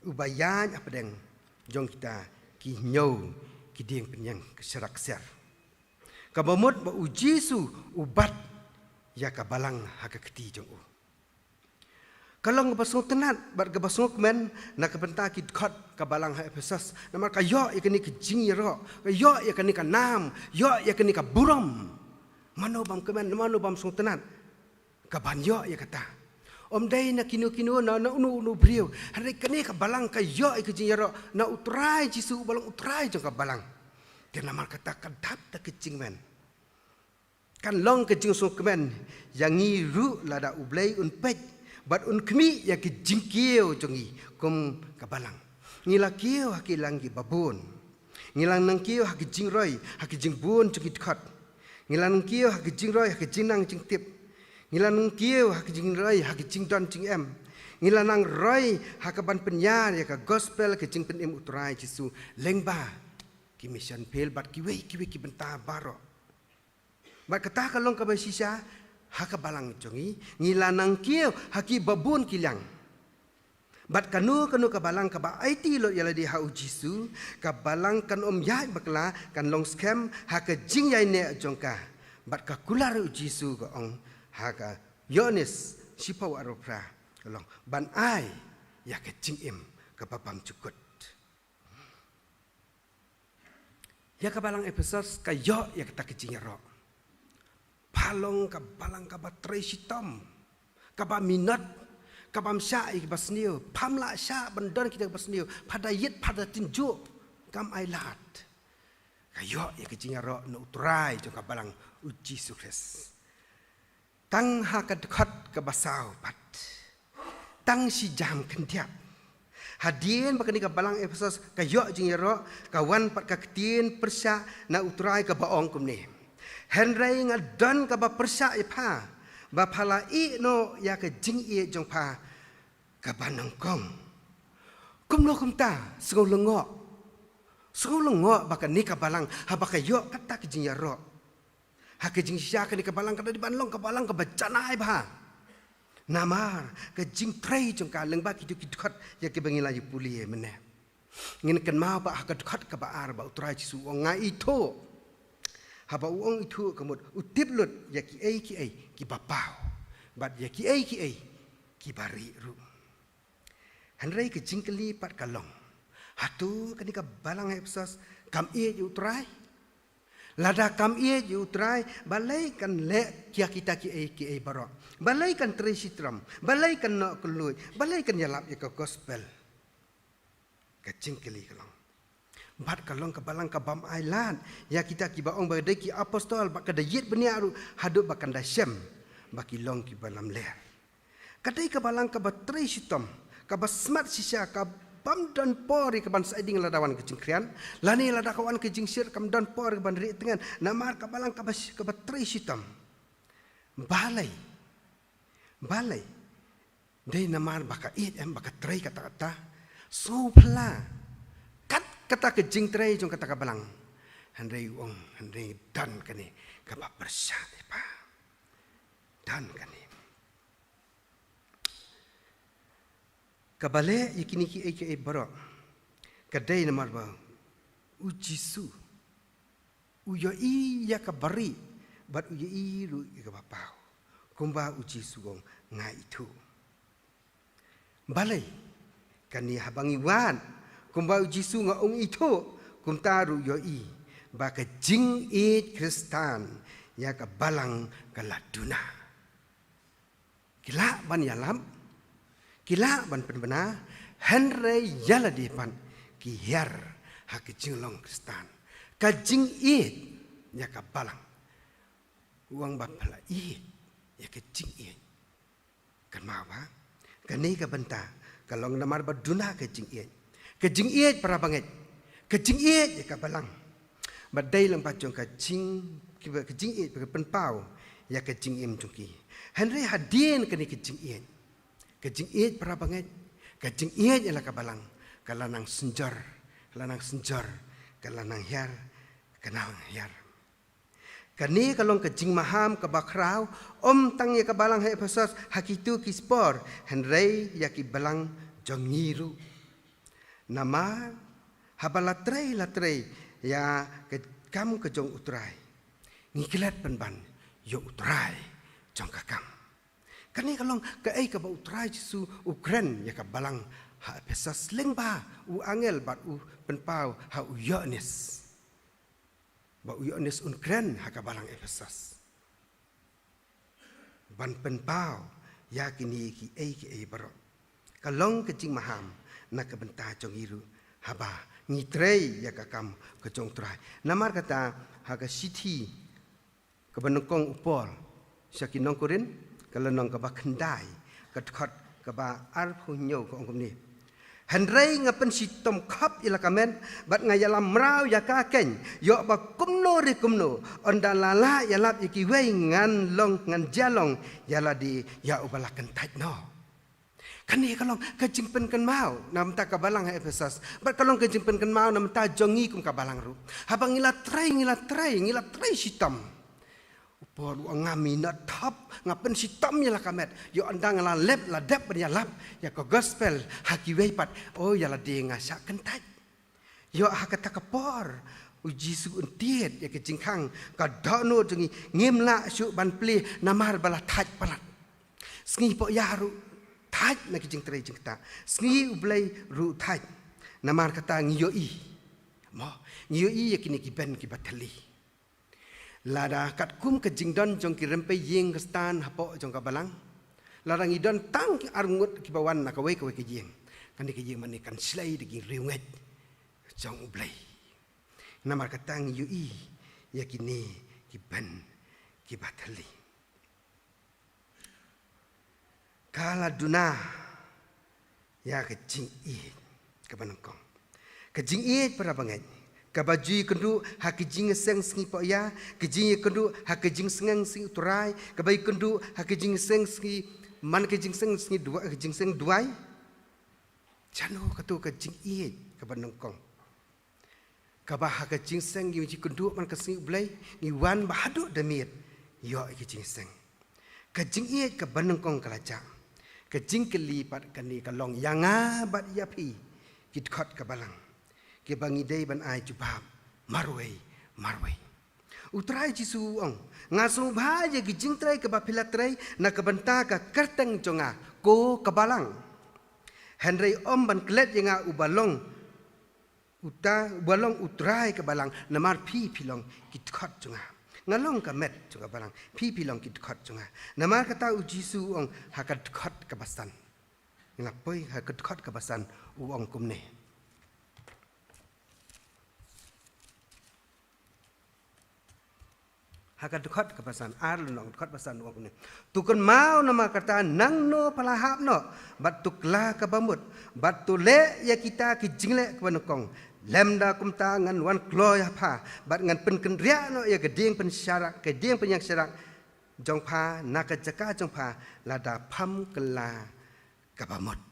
uba ïaid hapdeng jong kita ki hynñiew ki dieng pynïeng sharak ser. Kaba mut ba U Jisu u bat ïa ka balang ha ka kti jong u. Ka long kaba sngewtynnat bad kaba sngewkmen na ka bynta ki dkhot ka balang ha Ephesus. Namar ka ïoh ïa kane ka jingïaroh, ka ïoh ïa kane ka nam, ïoh ïa kane ka burom. Mano bym kmen, mano bym sngewtynnat ka ban ïoh ïa kata? Ym dei na kino kino, na, na uno uno briew. Hynrei kane ka balang ka ïoh ïa ka jingïaroh na U Trai Jisu uba long U Trai jong ka balang. Te namar kata ka dap da ka jingkmen. Kan long ka jingsngewkmen ïa ngi ruh lada U Blei un peit bad un khmih ïa ka jingkiew jong ngi kum ka balang. Ngi la kiew ha ki liang kiba bun. Ngi la nang kiew ha ka jingroi, ha ka jingbun jong ki dkhot. Ngi la nang kiew ha ka jingroi, ha ka jingnang jingtip. Ngi la nang kiew ha ka jingroi, ha ka jingdon jingem. Ngi la nang roi ha ka ban pynïar ïa ka gospel, ka jingpynim U Trai Jisu lyngba ki mission field bad kiwei kiwei ki bynta baroh. Bad kata ka long kaba shisha ha ka balang jong ngi, ngi la nang kiew ha kiba bun ki liang. Bad kano kano ka balang kaba aiti lut ïa lade ha u Jisu, ka balang kan ym ïaid bakla, kan long skhem ha ka jingïaineh jong ka. Bad ka kular u Jisu ka ong ha ka Ïoannis shiphew arphew phra, ka long ban ai ïa ka jingim kaba bymjukut. Ïa ka balang Ephesos ka ïoh ïa kata ka jingïaroh. Pha long ka balang kaba trei shitom, kaba minot, kaba ym shah ïa kiba sniew, pham lah shah ban don kita kiba sniew, pha da ïit, pha da tynjuh, kam ailad. Ka ïoh ïa ka jingïaroh na u Trai jong ka balang, u Jisu Khrist. Tang ha ka dkhot kaba saw pat, tang shi jam khyndiat. Hadien ba kane ka balang Ephesos ka ïoh jingïaroh, ka wan pat ka ktien pyrshah na u Trai kaba ong kumne: Hynrei nga don kaba pyrshah ïa pha, ba pha la ïeh noh ïa ka jingïeit jong pha kaba nyngkong. Kumno kumta, sngew lyngngoh. Sngew lyngngoh ba kane ka balang, haba ka ïoh kata ka jingïaroh, ha ka jingshisha kane ka balang ka dei ban long ka balang kaba janai bha. Namar ka jingtrei jong ka, lyngba kito ki dkhot ïa kiba ngi la ïa pule mynne, ngin kynmaw ba ha ka dkhot kaba ar ba u Trai Jisu u ong, nga ithuh. Haba u ong ithuh ka mut u tip lut ïa kiei kiei kiba paw, bad ïa kiei kiei kiba rieh ruh. Hynrei ka jingkylli pat ka long, hato kane ka balang Ephesos kam ïeit ïa u Trai? Lada kam ïeit ïa u Trai, balei kan leh ïa kita kiei kiei baroh? Balei kan trei shitom? Balei kan noh kylluid? Balei kan ïalap ïa ka gospel? Ka jingkylli ka long. Bad ka long ka balang kaba ym ailad ïa kita kiba ong ba dei ki apostol, bad ka da ïit bniah ruh haduh ba kan da shem ba ki long kiba lamler. Ka dei ka balang kaba trei shitom, kaba smat shisha, ka bym don por ïa ka ban sa ding lada wan ka jingkhriat, lane lada ka wan ka jingshit kam don por ïa ka ban rieh tngen, namar ka balang kaba shi-, kaba trei shitom. Balei? Balei? Dei namar ba ka ïeit em, ba ka trei kata kata? Sngewphylla. Kat kata ka jingtrei jong kata ka balang. Hynrei u ong, hynrei don kane kaba pyrshah ïa pha. Don kane. Kaba leh ïa kine kiei kiei baroh, ka dei namar ba u Jisu u ïohi ïa kaba rieh, bad u ïohi ruh ïa kaba paw. Kumba u Jisu u ong, nga ithuh. Balei? Kane haba ngi wad kumba u Jisu, nga ong ithuh, kumta ruh u ïohi ba ka jingïeit Khristan ïa ka balang ka la duna. Ki lah ban ïalap, ki lah ban pynbna, hynrei ïa lade pat ki hiar ha ka jinglong Khristan. Ka jingïeit ïa ka balang. U ong ba pha la ïeit ïa ka jingïeit. Kynmaw ba kane ka bynta ka long namar ba duna ka jingïeit. Ka jingïeit para bangeit. Ka jingïeit ïa ka balang. Ba dei lang ba jong ka jing, kiba, ka jingïeit ba ka pynpaw ïa ka jingim jong ki. Hynrei hadien kane ka jingïeit, ka jingïeit para bangeit, ka jingïeit ïa la ka balang, ka la nang synjor, ka la nang synjor, ka la nang hiar, ka nang hiar. Kane ka long ka jingmaham kaba khraw, ym tang ïa ka balang ha Ephesos, ha kito ki spor, hynrei ïa ki balang jong ngi ruh. Namar haba la trei, la trei ïa ka kam ka jong u Trai, ngi klet pynban ïa u Trai jong ka kam. Kane ka long kaei kaba u Trai Jisu u kren ïa ka balang ha Ephesos lyngba u angel bad u pynpaw ha u Ïoannis. Ba u Ïoannis un kren ha ka balang Ephesos ban pynpaw ïa kine kiei kiei baroh. Ka long ka jingmaham na ka bynta jong ngi ruh haba ngi trei ïa ka kam ka jong u Trai. Namar kata ha ka shithi kaba nyngkong u Paul sha ki nong Korinth, ka lynnong kaba khyndai, ka dkhot kaba arphew hynñiew, ka ong kumne: Hynrei nga pynshitom khop ïa la ka met, bad nga ïalam mraw ïa ka keiñ, ïoh ba kumno re kumno, ynda la lah ïalap ïa kiwei ngan long, ngan jia long ïa lade ïa uba la kyntait noh. Kane ka long ka jingpynkynmaw na bynta ka balang ha Ephesos, bad ka long ka jingpynkynmaw na bynta jong ngi kum ka balang ruh. Haba ngi la trei, ngi la trei, ngi la trei shitom, u Por u ong nga mynta thap, nga pynshitom ïa la ka met. Ïoh ynda nga la lep, la dep ban ïalap ïa ka gospel ha kiwei pat, oh ïa lade nga shah kyntait. Ïoh ha kata ka por u Jisu un tied ïa ka jingkhang, ka dohnud jong ngi, ngim lah shuh ban plie namar ba la thait palat. Sngi poh ïa ruh thait na ki jingtrei jingktah. Sngi U Blei ruh thait. Namar kata ngi ïohi, mo, ngi ïohi ïa kine ki ben kiba thylli. Lada katkum ka jingdon jong ki rympei ïing Khristan hapoh jong ka balang, lada ngi don tang ki arngut kiba wan na kawei kawei ka ïing, kane ka ïing mane kan shlei da ki riewngeit jong U Blei. Namar kata ngi ïohi ïa kine ki ben kiba thylli. Ka la duna ïa ka jingïeit kaba nyngkong. Ka jingïeit para bangeit, kaba ju ïakynduh ha ka jingseng sngi poh ïa, ka jingïakynduh ha ka jingseng sngi U Trai, kaba ïakynduh ha ka jingseng sngi, man ka jingseng sngi duwai, ka jingseng duwai. Shano kato ka jingïeit kaba nyngkong? Kaba ha ka jingseng ngi ju ïakynduh man ka sngi U Blei, ngi wan ba haduh da miet ïoh ïa ka jingseng. Ka jingïeit kaba nyngkong ka la jah. Ka jingkylli pat kane ka long ïa nga bad ïa phi, ki dkhot ka balang, kiba ngi dei ban ai jubab marwei marwei. U Trai Jisu u ong, nga sngewbha ïa ka jingtrei kaba phi la trei na ka bynta ka kyrteng jong nga, ko ka balang. Hynrei ym ban klet ïa nga uba long uta, uba long U Trai ka balang, namar phi phi long ki dkhot jong nga. Nga long ka met jong ka balang, phi phi long ki dkhot jong nga. Namar kata u Jisu u ong ha ka dkhot kaba san. Ngi la poi ha ka dkhot kaba san, u ong kumne. Ha ka dkhot kaba san, ar lynnong, dkhot ba san u ong kumne. To kynmaw namar kata nangno pha la hap noh, bad to kylla kaba mut, bad to leh ïa kita ki jingleh kiba nyngkong. Lymda kumta ngan wan kloi ha pha, bad ngan pynkynriah noh ïa ka dieng pynshai, ka dieng pynïaid sharak jong pha na ka jaka jong pha, lada pham kylla kaba mut.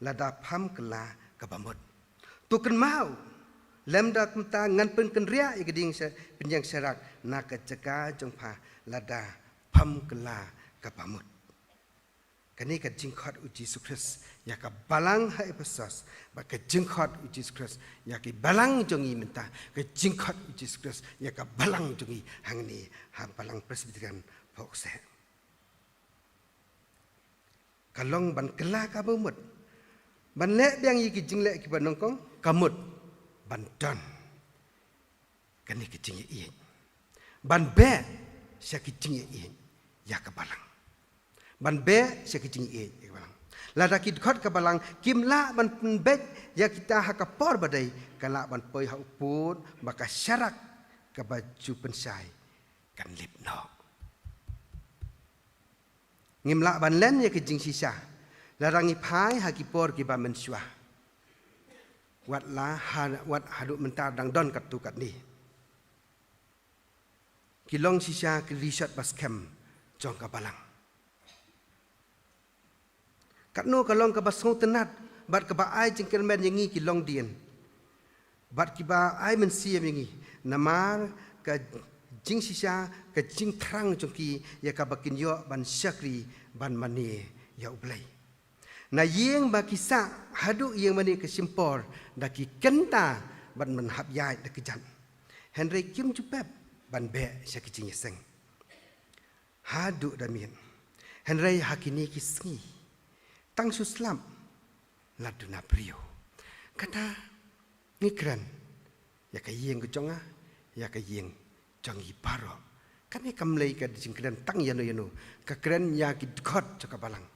Lada pham kylla kaba mut. To kynmaw, lymda kumta ngan pynkynriah ïa ka dieng sha-, pynïaid sharak na ka jaka jong pha, lada pham kylla kaba mut. Kane ka jingkhot u Jisu Khrist ïa ka balang ha Ephesos, bad ka jingkhot u Jisu Khrist ïa ki balang jong ngi mynta, ka jingkhot u Jisu Khrist ïa ka balang jong ngi hangne ha Balang Presbyterian Phokseh. Ka long ban kylla kaba mut. Ban leh biang ïa ki jingleh kiba nyngkong, ka mut ban don kane ka jingïeit. Ban beh sha ki jingïeit ïa ka balang. Ban beh sha ki jingïeit ïa ka balang. Lada ki dkhot ka balang kim lah ban pynbeit ïa kita ha ka por ba dei, ka lah ban poi ha u pud ba ka sharak kaba ju pynshai kan lip noh. Ngim lah ban len ïa ka jingshisha lada ngi phai ha ki por kiba mynshuwa. Wat la ha, wat haduh mynta dang don katto katne. Ki long shisha ki rishot ba skhem jong ka balang. Katno ka long kaba sngewtynnat bad kaba ai jingkyrmen ïa ngi ki longdien bad kiba ai mynsiem ïa ngi, namar ka jingshisha, ka jingthrang jong ki ïa kaba kin ïoh ban shakri ban mane ïa U Blei. Na ïing ba ki sah haduh ïing mane ka shim por da ki kynta ban, ban hap ïaid da kjat. Hynrei kim ju pep ban beh sha ki jingïaseng haduh da miet. Hynrei ha kine ki sngi, tang shu slap la duna briew. Kata ngi kren ïa ka ïing ka jong nga, ïa ka ïing jong ngi baroh. Kane kam lei ka jingkren tang ïano ïano, ka kren ïa ki dkhot jong ka balang,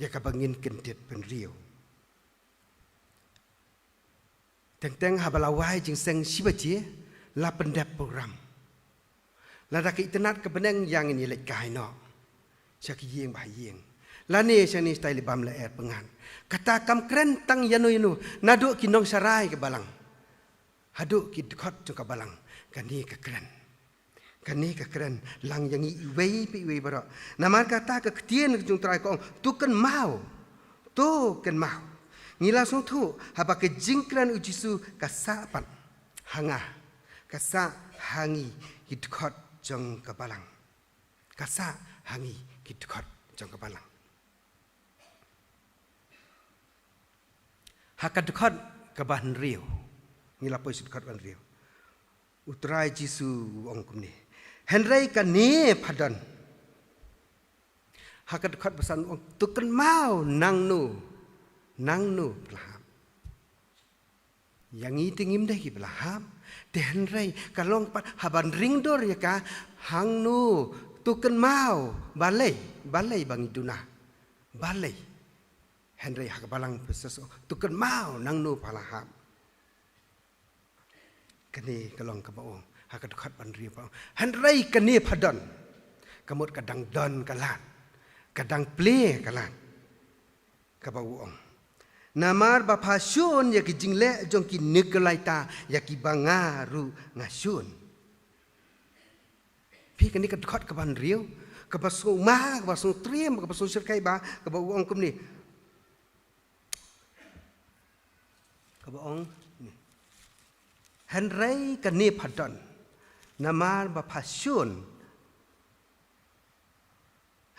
ïa kaba ngin kyndit bynriew. Teng teng haba la wai jingseng shi baje, la pyndep program. Lada ka itynnad ka bneng, ïa ngin ïaleit kai noh sha ki ïing ba ha ïing, lane shane shatai li bam lyer pyngngad. Kata kam kren tang ïano ïano, naduh ki nongsharai ka balang haduh ki dkhot jong ka balang, kane ka kren. Kane ka kren lang ïa ngi iwei pa iwei baroh. Namar kata ka ktien ka jong U Trai ka ong, to kynmaw, to kynmaw. Ngi la sngewthuh haba ka jingkren U Jisu ka sah pat ha nga, ka sah ha ngi ki dkhot jong ka balang. ka sah ha ngi ki dkhot jong ka balang. Ha ka dkhot kaba hynriew, ngi la poi sha dkhot hynriew. U Trai Jisu u ong kumne. Hynrei kane pha don. Ha ka dkhot ba san u ong, to kynmaw nangno, nangno pha la hap. Ïa ngi te ngim dei kiba la hap. Te hynrei ka long pat ha ban ring dur ïa ka, hangno, to kynmaw, balei, balei ba ngi duna. Balei. Hynrei ha ka balang Ephesus, to kynmaw nangno pha la hap. Kane ka long kaba ong, ha ka dkhot ba hynriew ba ong. Hynrei kane pha don. Ka mut ka dang don ka lad. Ka dang plie ka lad. Kaba u ong. Namar ba pha shun ïa ki jingleh jong ki Nikolaita, ïa kiba nga ruh nga shun. Phi, kane ka dkhot kaba hynriew, kaba sngewma, kaba sngewtriem, kaba sngewshyrkhei bha, kaba u ong kumne. Kaba ong, hynrei kane pha don. Namar ba pha shun.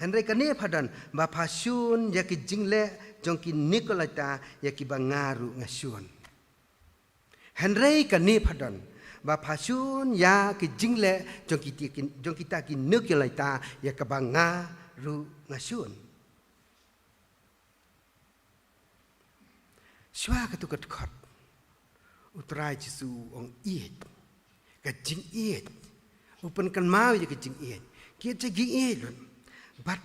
Hynrei kane pha don, ba pha shun ïa ki jingleh jong ki Nikolaita, ïa kiba nga ruh nga shun. Hynrei kane pha don, ba pha shun ïa ki jingleh jong ki, jong kita ki Nikolaita, ïa kaba nga ruh nga shun. Shuwa katu ka dkhot, U Trai Jisu u ong ïeit. Ka jingïeit. U pynkynmaw ïa ka jingïeit. Ki ïeit, ka jingïeit lut. Bad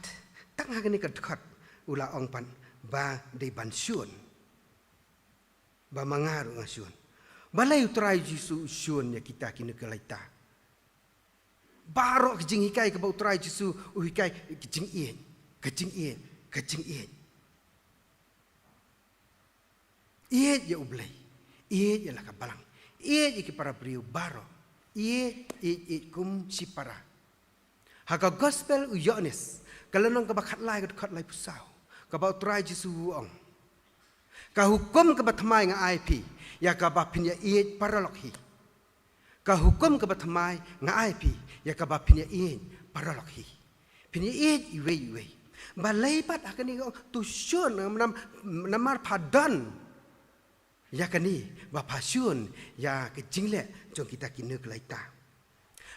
tang ha kane ka dkhot, u la ong pat ba dei ban shun. Ba ma nga ruh nga shun. Balei U Trai Jisu u shun ïa kita ki Nikolaita. Baroh ka jinghikai kaba U Trai Jisu u hikai, ka jingïeit, ka jingïeit, ka jingïeit. Ïeit ïa U Blei, ïeit ïa la ka balang, ïeit ïa ki para briew baroh, ïeit, ïeit, ïeit kum shipara. Ha ka gospel u Ïoannis, ka lynnong kaba khatlai, ka dkhot laiphew saw, kaba U Trai Jisu u ong. Ka hukum kaba thymmai nga ai phi, ïa kaba phin ïa ïeit paralok hi. Ka hukum kaba thymmai nga ai phi, ïa kaba phin ïa ïeit paralok hi. Phin ïa ïeit iwei iwei. Balei pat ha kane ka ong to shun, nam, namar pha don. Ïa kane, ba pha shun, ïa ka jingleh jong kita ki Nikolaita.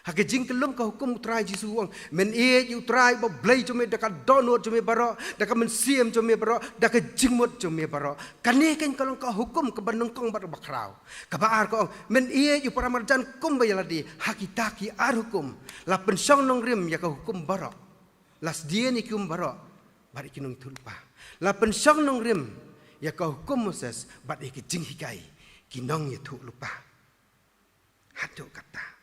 Ha ka jingkyllum ka hukum U Trai Jisu u ong, men ïeit ïa U Trai U Blei jong me da ka dohnud jong me baroh, da ka mynsiem jong me baroh, da ka jingmut jong me baroh. Kane keiñ ka long ka hukum kaba nyngkong bad kaba khraw. Kaba ar ka ong, men ïeit ïa u paramarjan kumba ïa lade, ha kita ki ar hukum. La pynshong nongrim ïa ka hukum baroh. La sdien ïa ki hukum baroh, bad ïa ki nongïathuhlypa. La pynshong nongrim ïa ka hukum Moses, bad ïa ki jinghikai ki nongïathuhlypa. Haduh katta.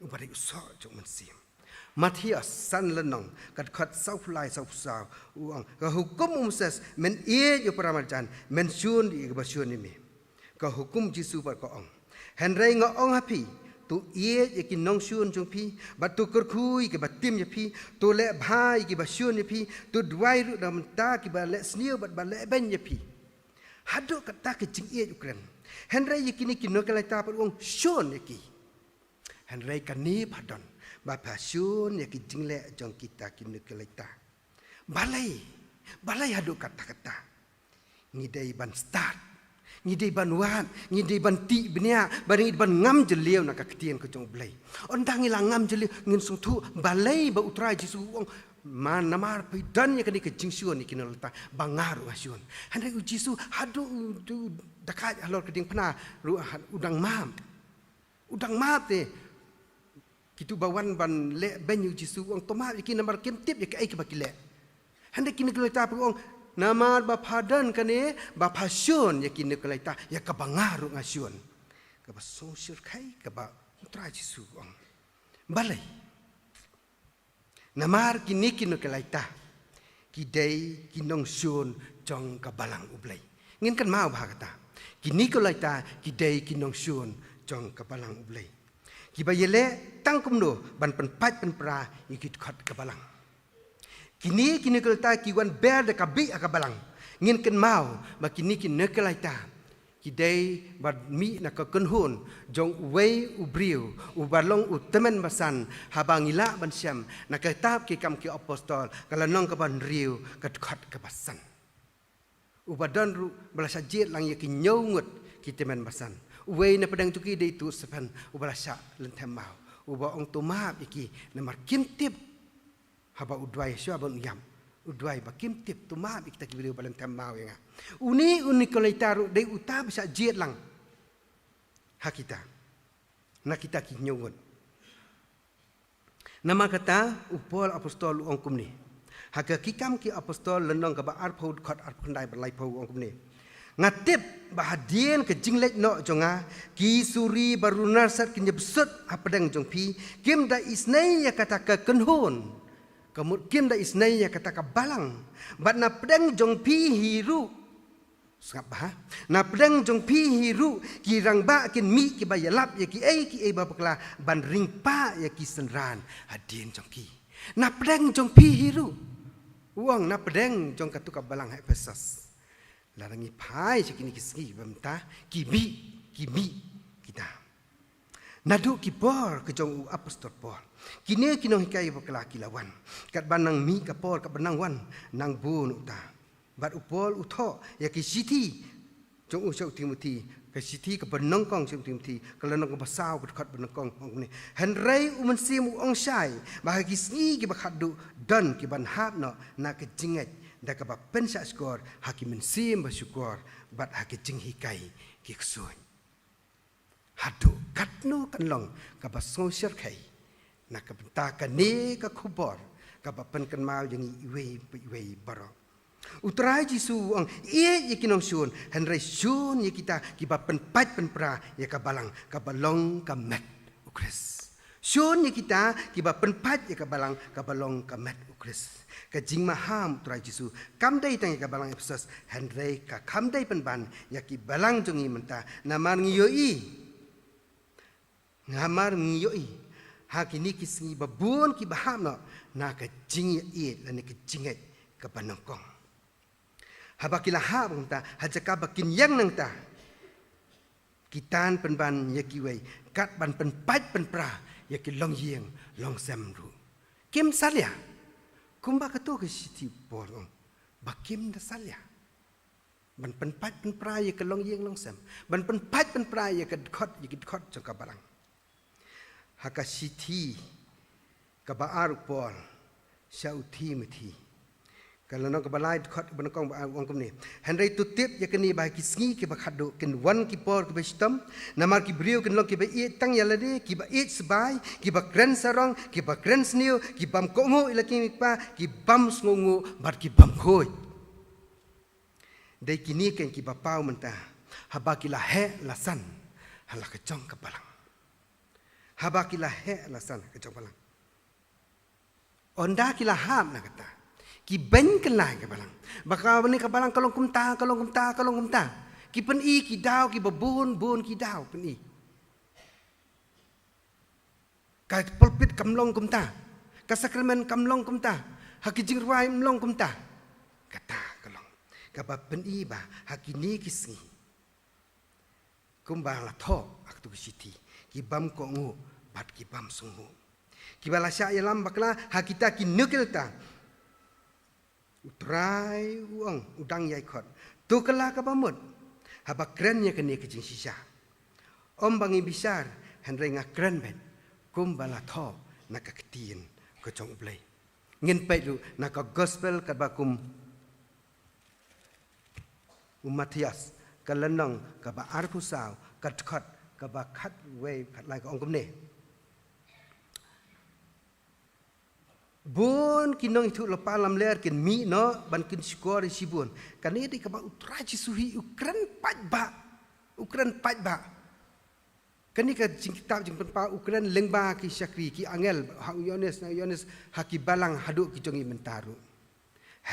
Uba dei u soh jong u mynsiem. Mathaios san lynnong, ka dkhot sawphew lai sawphew saw, u ong, ka hukum u Moses, men ïeit ïa u paramarjan, men shun ïa kiba shun ïa me. Ka hukum Jisu pat ka ong. Hynrei nga ong ha phi, to ïeit ïa ki nongshun jong phi, bad to kyrkhu ïa kiba tim ïa phi, to leh bha ïa kiba shun ïa phi, to duwai ruh na ka bynta kiba leh sniew bad ba leh beiñ ïa phi. Haduh katta ka jingïeit u kren. Hynrei ïa kine ki Nikolaita pat u ong shun ïa ki. Hynrei kane pha don, ba pha shun ïa ki jingleh jong kita ki Nikolaita. Balei, balei haduh katta katta. Ngi dei ban stad. Ngi dei ban wad, ngi dei ban tih bniah, bad ngi dei ban ngam jylliew na ka ktien ka jong U Blei. Ynda ngi la ngam jylliew, ngin sngewthuh balei ba U Trai Jisu u ong, man namar phi don ïa kane ka jingshun ïa ki Nikolaita, ba nga ruh nga shun. Hynrei u Jisu haduh u, u, da kait halor ka diengphna ruh u dang map. U dang map te. Kitu ba wan ban leh beiñ ïa u Jisu u ong to map ïa ki namar kim tip ïa kaei kaba ki leh. Hynrei ki Nikolaita pat ki ong namar ba pha don kane ba pha shun ïa ki Nikolaita ïa kaba nga ruh nga shun. Kaba sngewshyrkhei kaba U Trai Jisu u ong. Balei? Namar kine ki Nikolaita ki dei ki nongshun jong ka balang U Blei. Ngin kynmaw bha kata. Ki Nikolaita ki dei ki nongshun jong ka balang U Blei. Kiba ïaleh tang kumno ban pynpait pynpra ïa ki dkhot ka balang. Kine ki Nikolaita ki wan ber da ka bih ha ka balang. Ngin kynmaw ba kine ki Nikolaita Ki dei ba mih na ka kynhun jong uwei u briew uba long u tymmen basan, haba ngi lah ban shem na ka kitab Ki Kam Ki Apostol, ka lynnong kaba hynriew, ka dkhot kaba san. Uba don ruh ba la shah jied lang ïa ki hynñiew ngut ki tymmen basan. Uwei na pdeng jong ki dei utu u Stephen uba la shah lynthem maw, uba ong, to map ïa ki namar kim tip. Haba u duwai shuwa ban u ïap, u duwai ba kim tip, to map ïa kita ki briew ba lynthem maw ïa nga. Une u Nikolaitas ruh dei uta ba shah jied lang ha kita, na kita ki hynñiew ngut. Namar kata u Paul Apostol u ong kumne ha ka Ki Kam Ki Apostol lynnong kaba arphew, dkhot arphew khyndai bad laiphew, u ong kumne: Nga tip ba hadien ka jingleit noh jong nga, ki suri ba runar set kin ïabsut hapdeng jong phi. Kim da isynei ïa kata ka kynhun, ka mut kim da isynei ïa kata ka balang. Bad na pdeng jong phi hi ruh, sngap bha, na pdeng jong phi hi ruh ki rangbah kin mih kiba ïalap ïa kiei kiei ba bakla ban ring pah ïa ki synran hadien jong ki. Na pdeng jong phi hi ruh, u ong, na pdeng jong katu ka balang ha Ephesus. Lada ngi phai sha kine ki sngi ba mynta, ki mih, ki mih kita. Naduh ki por ka jong u Apostol Paul, kine ki nonghikai bakla ki la wan. Katba nang mih ka por, katba nang wan, nang bun uta. Bad u Paul u thoh ïa ki shithi jong u sha u Timothi, ka shithi kaba nyngkong sha u Timothi, ka lynnong kaba saw, ka dkhot ba nyngkong, u ong kumne: Hynrei u Mynsiem u ong shai ba ha ki sngi kiba khatduh don kiban hap noh na ka jingngeit da kaba pynshah shkor ha ki mynsiem ba shukor bad ha ki jinghikai ki ksuid. Haduh katno kan long kaba sngewsyrkhei na ka bynta kane ka khubor kaba pynkynmaw ïa ngi iwei pa iwei baroh. U Trai Jisu u ong, ïeit ïa ki nongshun, hynrei shun ïa kita kiba pynpait pynpra ïa ka balang kaba long ka met u Khrist. Shun ïa kita kiba pynpait ïa ka balang kaba long ka met u Khrist. Ka jingmaham u Trai Jisu kam dei tang ïa ka balang Ephesus, hynrei ka kham dei pynban ïa ki balang jong ngi mynta. Namar ngi ïohi, namar ngi ïohi ha kine ki sngi ba bun kiba hap noh na ka jingïaieit lane ka jingngeit kaba nyngkong. Haba ki la hap nangta, ha jaka ba kin ïeng nangta, ki tan pynban ïa kiwei, kat ban pynpait pynpra ïa ki longïing longsem ruh. Kim salia. Kumba kato ka shithi u Paul u ong ba kim da salia ban pynpait pynpra ïa ka longïing longsem, ban pynpait pynpra ïa ka dkhot, ïa ki dkhot jong ka balang. Ha ka shithi kaba ar u Paul sha u Timothi, ka lynnong kaba lai, dkhot ba nyngkong ba ar, u ong kumne: Hynrei to tip ïa kane, ba ha ki sngi kiba khatduh kin wan ki por kiba shitom. Namar ki briew kin long kiba ïeit tang ïa lade, kiba ïeit sbai, kiba kren sarong, kiba kren sniew, ki bym kohnguh ïa la ki kmie kpa, ki bym sngewnguh bad ki bym khuid. Dei kine keiñ kiba paw mynta haba ki la heh la san ha la ka jong ka balang. Haba ki la heh la san ha ka jong ka balang, ynda ki la hap na kata, ki beiñ kylla ïa ka balang. Ba kane ka balang ka long kumta, ka long kumta, ka long kumta. Ki pyni ki daw kiba bun bun, ki daw pyni. Ka pulpit kam long kumta. Ka sakramen kam long kumta. Ha ki jingrwai ym long kumta. Kata ka long kaba pyni ba ha kine ki sngi, kumba la thoh ha katu ka shithi, ki bym kohnguh bad ki bym sngewnguh. Kiba la shah ïalam bakla ha kita ki nukilta. U Trai u ong, u dang ïai khot: To kylla kaba mut haba kren ïa kane ka jingshisha. Ym ba ngi bishar, hynrei nga kren beit kumba la thoh na ka ktien ka jong U Blei. Ngin peit ruh na ka gospel katba kum u Mathaios, ka lynnong kaba arphew saw, ka dkhot kaba khatwei, khatlai, ka ong kumne: Bun ki nongïathuhlypa lamler kin mih noh ban kin shukor ïa shibun. Kane dei kaba u Trai Jisu hi u kren paidbah. U kren paidbah. Kane ka jingkitab Jingpynpaw u kren lyngba ki shakri, ki angel, ha u Ïoannis, na u Ïoannis, ha ki balang, haduh ki jong ngi mynta ruh.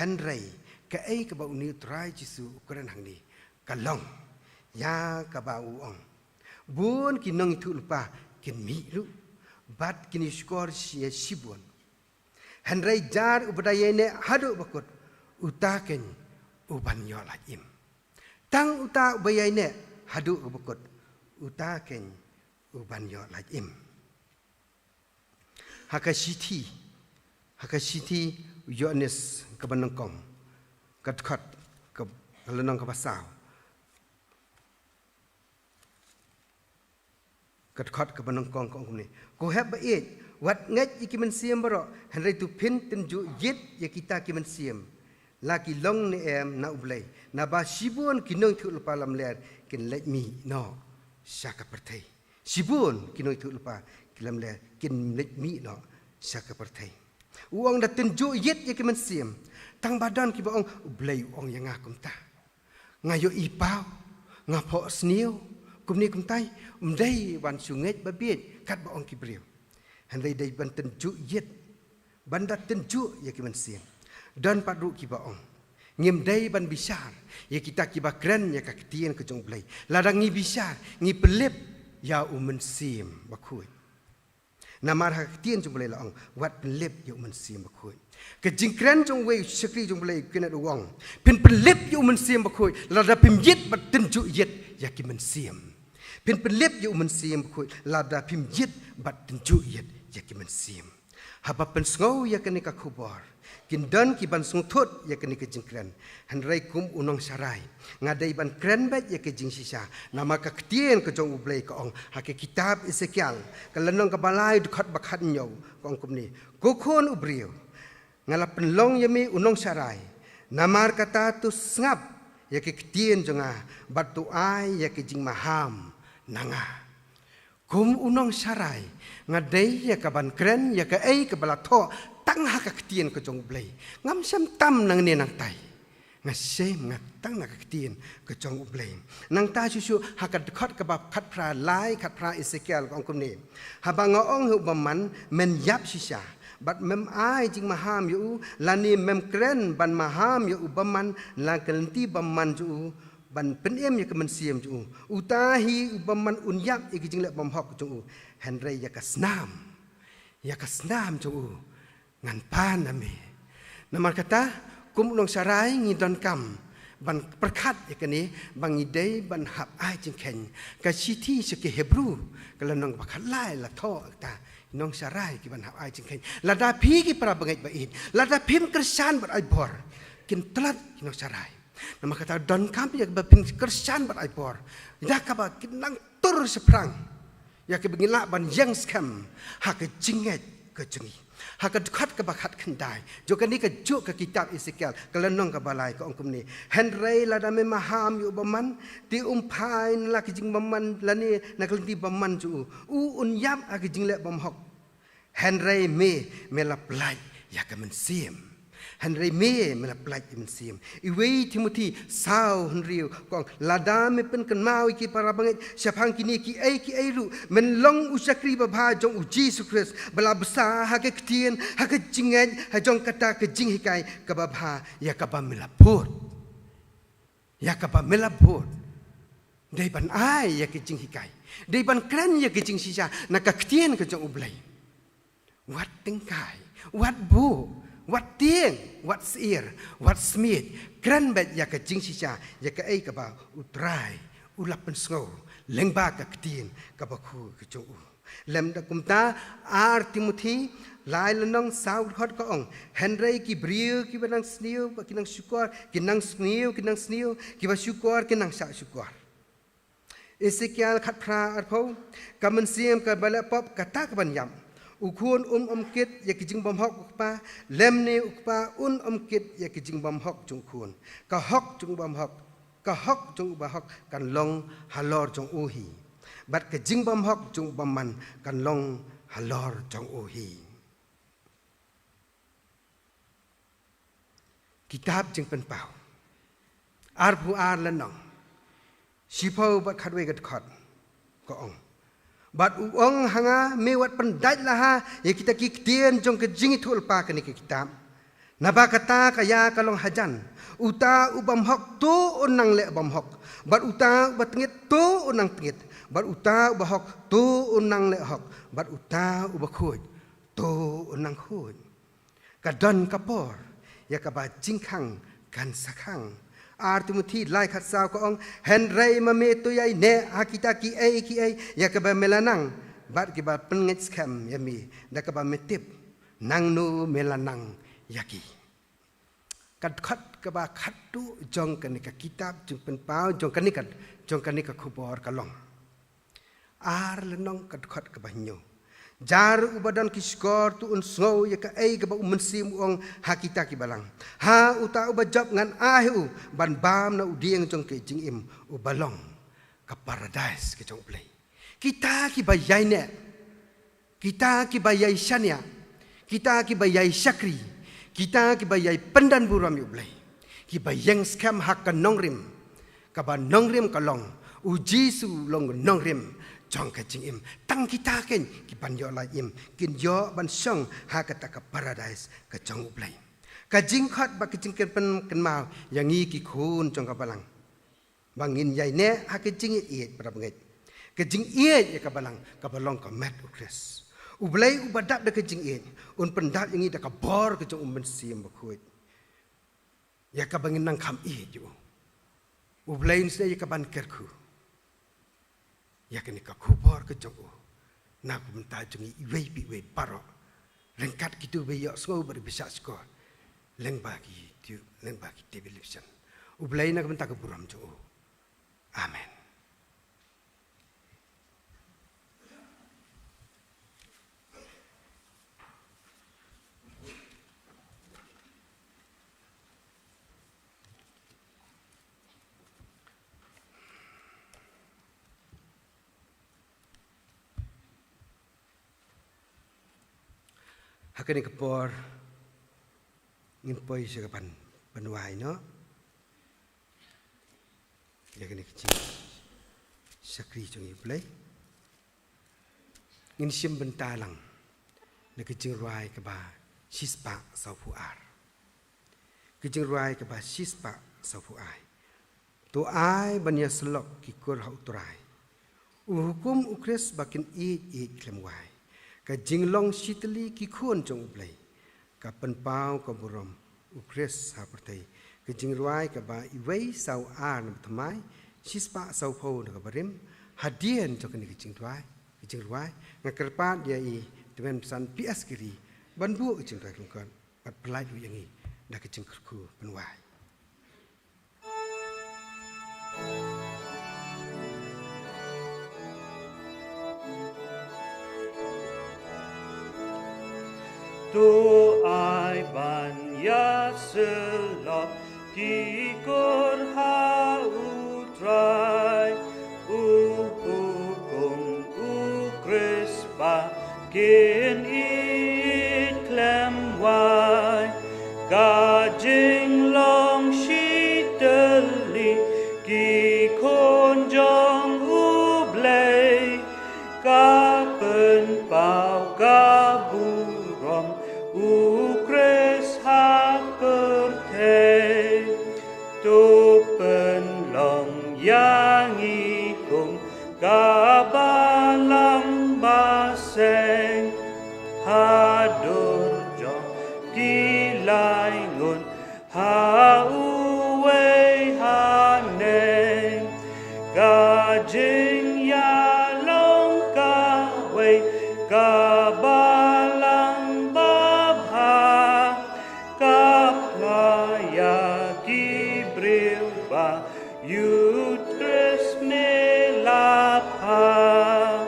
Hynrei kaei kaba une u Trai Jisu u kren hangne ka long ïa kaba u ong: Bun ki nongïathuhlypa kin mih ruh bad kin ïashukor ïa shibun. Hynrei jar uba da ïaineh haduh ba kut, uta keiñ u ban ïoh lait im. Tang uta uba ïaineh haduh ka bakut, uta keiñ u ban ïoh lait im. Ha ka shithi, ha ka shithi u Ïoannis kaba nyngkong, ka dkhot, ka, ka lynnong kaba saw. Ka dkhot kaba nyngkong ka ong kumne: Ko hep ba ïeit, wat ngeit ïa ki mynsiem baroh, hynrei to phin tynjuh ïit ïa kita ki mynsiem, la ki long ne em na U Blei. Naba shibun ki nongïathuhlypa lamler kin leit mih noh sha ka pyrthei. Shibun ki nongïathuhlypa ki lamler kin leit mih noh sha ka pyrthei. U ong da tynjuh ïit ïa ki mynsiem. Tang ba don kiba ong, U Blei u ong ïa nga kumta. Nga ïohi paw, nga phohsniew, kumne kumtai, ym dei ban shu ngeit ba bieit, katba ong ki briew. Hynrei dei ban tynjuh ïit, ban da tynjuh ïa ki mynsiem. Don pat ruh kiba ong, ngim dei ban bishar ïa kita kiba kren ïa ka ktien ka jong U Blei. Lada ngi bishar, ngi pynlip ïa U Mynsiem Bakhuid. Namar ha ka ktien jong U Blei la ong, wat pynlip ïa U Mynsiem Bakhuid. Ka jingkren jong uwei u shakri jong U Blei, Kenneth, u ong, phin pynlip ïa U Mynsiem Bakhuid lada phim ïit bad tynjuh ïit ïa ki mynsiem. Phin pynlip ïa U Mynsiem Bakhuid lada phim ïit bad tynjuh ïit ïa ki mynsiem. Haba pynsngew ïa kane ka khubor, kin don kiban sngewthuh ïa kane ka jingkren. Hynrei kum u nongsharai, nga dei ban kren beit ïa ka jingshisha. Namar ka ktien ka jong U Blei ka ong ha ka kitab Esekiel, ka lynnong kaba lai, dkhot ba khathynñiew, ka ong kumne: Ko khun u briew, nga la pynlong ïa me u nongsharai. Namar kata to sngap ïa ka ktien jong nga, bad to ai ïa ka jingmaham na nga. Kum u nongsharai, nga dei ïa kaban kren ïa kaei kaba la thoh tang ha ka ktien ka jong U Blei. Ngam shem tam nangne nangtai. Nga shem, nga tang na ka ktien ka jong U Blei. Nangta shuh shuh ha ka dkhot kaba khatphra, lai khatphra Esekiel, ka ong kumne: Haba nga ong ha u bymman, men ïap shisha, bad mem ai jingmaham ïa u, lane mem kren ban maham ïa u bymman na ka lynti bymman jong u, ban pynim ïa ka mynsiem jong u, uta hi u bymman un ïap ïa ka jingleh bymhok jong u. Hynrei ïa ka snam, ïa ka snam jong u ngan pan na me. Namar kata, kum u nongsharai, ngi donkam ban pyrkhat ïa kane, ba ngi dei ban hap ai jingkheiñ. Ka shithi sha ki Hebru, ka lynnong ba khatlai, la thoh kata, nongsharai kiban hap ai jingkheiñ. Lada phi ki para bangeit ba ïeit, lada phim kyrshan bad ai bor, kin tlot ki nongsharai. Namar kata donkam ïa kaba phin kyrshan bad ai bor, ïa kaba kin nang tur shaphrang, ïa kaba ngin lah ban ïeng skhem ha ka jingngeit ka jong ngi. Ha ka dkhot kaba khatkhyndai jong kane kajuh ka kitab Esekiel, ka lynnong kaba lai, ka ong kumne: Hynrei lada me maham ïa u bymman, te um phai na la ka jingbymman lane na ka lynti bymman jong u. U un ïap ha ka jingleh bymhok. Hynrei me, me la pyllait ïa ka mynsiem. Hynrei me, me la pyllait ïa ka mynsiem. Iwei Timothi saw hynriew, ka ong: Lada me pynkynmaw ïa ki para bangeit shaphang kine kiei kiei ruh, men long u shakri babha jong U Jisu Khrist, ba la bsa ha ka ktien, ha ka jingngeit, ha jong kata ka jinghikai kaba bha ïa kaba me la bud. Ïa kaba me la bud. Dei ban ai ïa ka jinghikai. Dei ban kren ïa ka jingshisha na ka ktien ka jong U Blei. Wat tyngkai, wat buh, wat tieng, wat syier, wat smiej. Kren beit ïa ka jingshisha, ïa kaei kaba U Trai u la pynsngew lyngba ka ktien kaba khuid ka jong u. Lymda kumta, ar Timothi lai lynnong saw dkhot, ka ong: Hynrei ki briew kiba nang sniew, ba ki nang shukor, ki nang sniew, ki nang sniew, kiba shukor, ki nang shah shukor. Esekiel khatphra arphew: Ka mynsiem kaba leh pop kata kaban ïap. U khun un ym kit ïa ki jingbymhok u kpa, lymne u kpa un ym kit ïa ki jingbymhok jong u khun. Ka hok jong u bymhok, ka hok jong u bahok kan long halor jong u hi. Bad ka jingbymhok jong u bymman kan long halor jong u hi. Kitab Jingpynpaw arphew ar lynnong, shiphew bad khatwei ka dkhot, ka ong: Bad u ong ha nga: Me wat pyndait laha ïa kita ki ktien jong ka jingïathuhlypa kane ka kitab. Naba kata ka ïa ka long hajan. Uta u bymhok to un nang leh bymhok, bad uta u batngit to un nang tngit, bad uta u bahok to un nang leh hok, bad uta u bakhuid to un nang khuid. Ka don ka por ïa kaba jingkhang kan sa khang, Ar Timothi lai khatsaw ka ong, hynrei ma me to ïaineh ha kita kiei kiei ïa kaba me la nang, bad kiba pynngeit skhem ïa me, da kaba me tip nangno me la nang ïa ki. Ka dkhot kaba khatduh jong kane ka kitab jingpynpaw, jong kane ka, jong kane ka khubor ka long. Ar lynnong, ka dkhot kaba hynñiew. Jar uba don ki shkor to un sngew ïa kaei kaba U Mynsiem u ong ha kita ki balang. Ha uta uba jop ngan ai ha u ban bam na u dieng jong ka jingim uba long ka paradais ka jong U Blei. Kita kiba ïaineh, kita kiba ïai shaniah, kita kiba ïai shakri, kita kiba ïai pyndonburom ïa U Blei, kiba ïeng skhem ha ka nongrim, kaba nongrim ka long U Jisu, long nongrim jong ka jingim. Tang kita keiñ ki ban ïoh lait im, kin ïoh ban shong ha kata ka paradais ka jong U Blei. Ka jingkhot bad ka jingkyrpad kynmaw ïa ngi ki khun jong ka balang, ba ngin ïaineh ha ka jingïeit, para bangeit. Ka jingïeit ïa ka balang kaba long ka met U Khrist. U Blei uba dap da ka jingïeit un pyndap ïa ngi da ka bor ka jong U Mynsiem Bakhuid, ïa kaba ngin nang kham ïeit ïa u. U Blei un sdei ïa ka ban kyrkhu ïa kane ka khubor ka jong u na ka bynta jong ngi iwei pa iwei baroh, ryngkat kito ba ïohsngew bad ba shah shkor lyngba ki YouTube, lyngba ki television. U Blei na ka bynta ka burom jong u. Amen. Ha kane ka por ngin poi sha ka ban pynwai noh ïa kane ka jingshakri jong U Blei. Ngin shim bynta lang na ka jingrwai kaba shispah sawphew ar. Ka jingrwai kaba shispah sawphew ar. To ai ban ïasyllok ki kur ha U Trai, u hukum U Khrist ba kin ïeit ïeit khlem wai. Ka jinglong shitylli ki khun jong U Blei, ka pynpaw ka burom U Khrist ha pyrthei. Ka jingrwai kaba iwei saw ar na ba thymmai, shispah sawphew na kaba rim. Hadien jong kane ka jingrwai, ka jingrwai, nga kyrpad ïa i Tymmen Basan P S Carey ban buh ka jingrwai lyngkot bad pyllait ruh ïa ngi da ka jingkyrkhu pynwai. To ai ban ïasyllok ki kur ha U Trai, u hukum U Khrist ba kin ïeit khlem wai. Ka jinglong shitylli ki khun jong U Blei, ka pynpaw ka burom U Khrist ha pyrthei. To pynlong ïa ngi kum ka balang ba seng, ha dur jong ki laingut ha uwei haneng. Ka jingïalong kawei ka balang babha, ka phla ïa ki briew ba ïeit Khrist me la phah.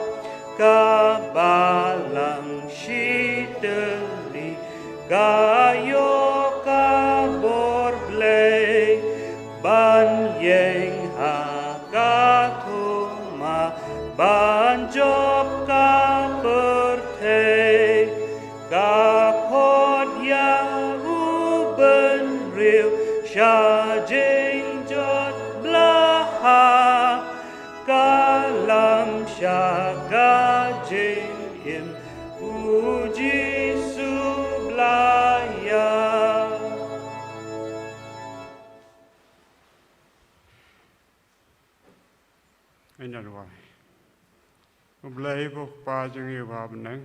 Ka balang shitylli ka ïoh ka bor Blei, ban ïeng ha ka thma ban jop ka pyrthei. Ka khot ïa u bynriew sha jingjot blahap, ka lam sha ka jingim U Jisu blaiar. Amen. U Blei u Kpa jong ngi uba ha bneng,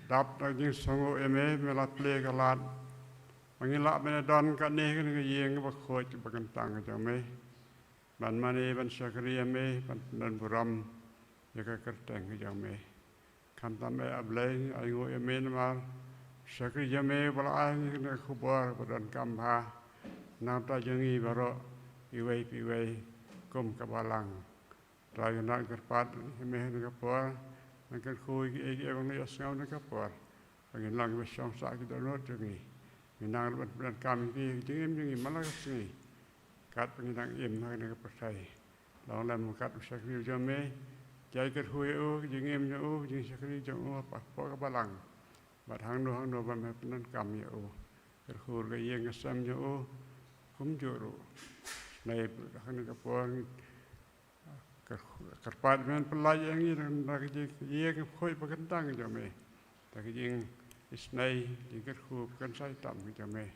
dap da ka jingsngew ïa me, me la plie ka lad Ba ngin lah ban don kane kane ka ïing ba khuid ba kyntang ka jong me. Ban mane ban shakri ïa me, ban, ban burom ïa ka kyrteng ka jong me. Khamtam eh A Blei, ai nguh ïa me namar shakri jong me ba la ai ngi kane ka khubor ba donkam bha. Nangta jong ngi baroh iwei pa iwei kum ka balang. Trai, ngi nang kyrpad ïa me ha kane ka por, nang kyrkhu ïa kiei kiei ba ngi ïohsngew ha kane ka por. Ba ngin long kiba shong sah ki dohnud jong ngi. Ngin nang ban pyndonkam ïa ki ha ka jingim jong ngi man la ka sngi. Katba ngin nang im ha kane ka pyrthei. Long lem kat u shakri jong me. Jai kyrkhu ïa u, ka jingim jong u, ka jingshakri jong u hapoh ka balang. Bad hangno hangno ba me pyndonkam ïa u. Kyrkhu ka ïing ka sem jong u. Kumjuh ruh. Nai ha kane ka por, kyrpad men pynlait ïa ngi da ka jingïakhuid ba kyntang jong me. Da ka jingisnei, jingkyrkhu ba kynsai tam jong me.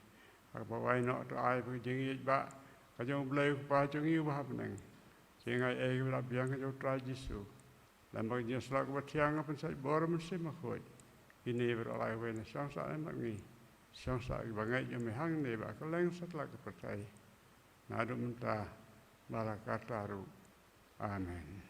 Haba wai noh to ai ba ka jingïeit ba ka jong U Blei U Kpa jong ngi uba ha bneng, jingai ei ba la biang ka jong U Trai Jisu, lem bad ka jingïasyllok kaba thiang, ka pynsait bor Mynsiem Bakhuid, kine baroh lai wei na shong sah lem bad ngi, shong sah kiba ngeit jong me hangne bad kylleng satlak ka pyrthei, naduh mynta bad la karta ruh. Amen.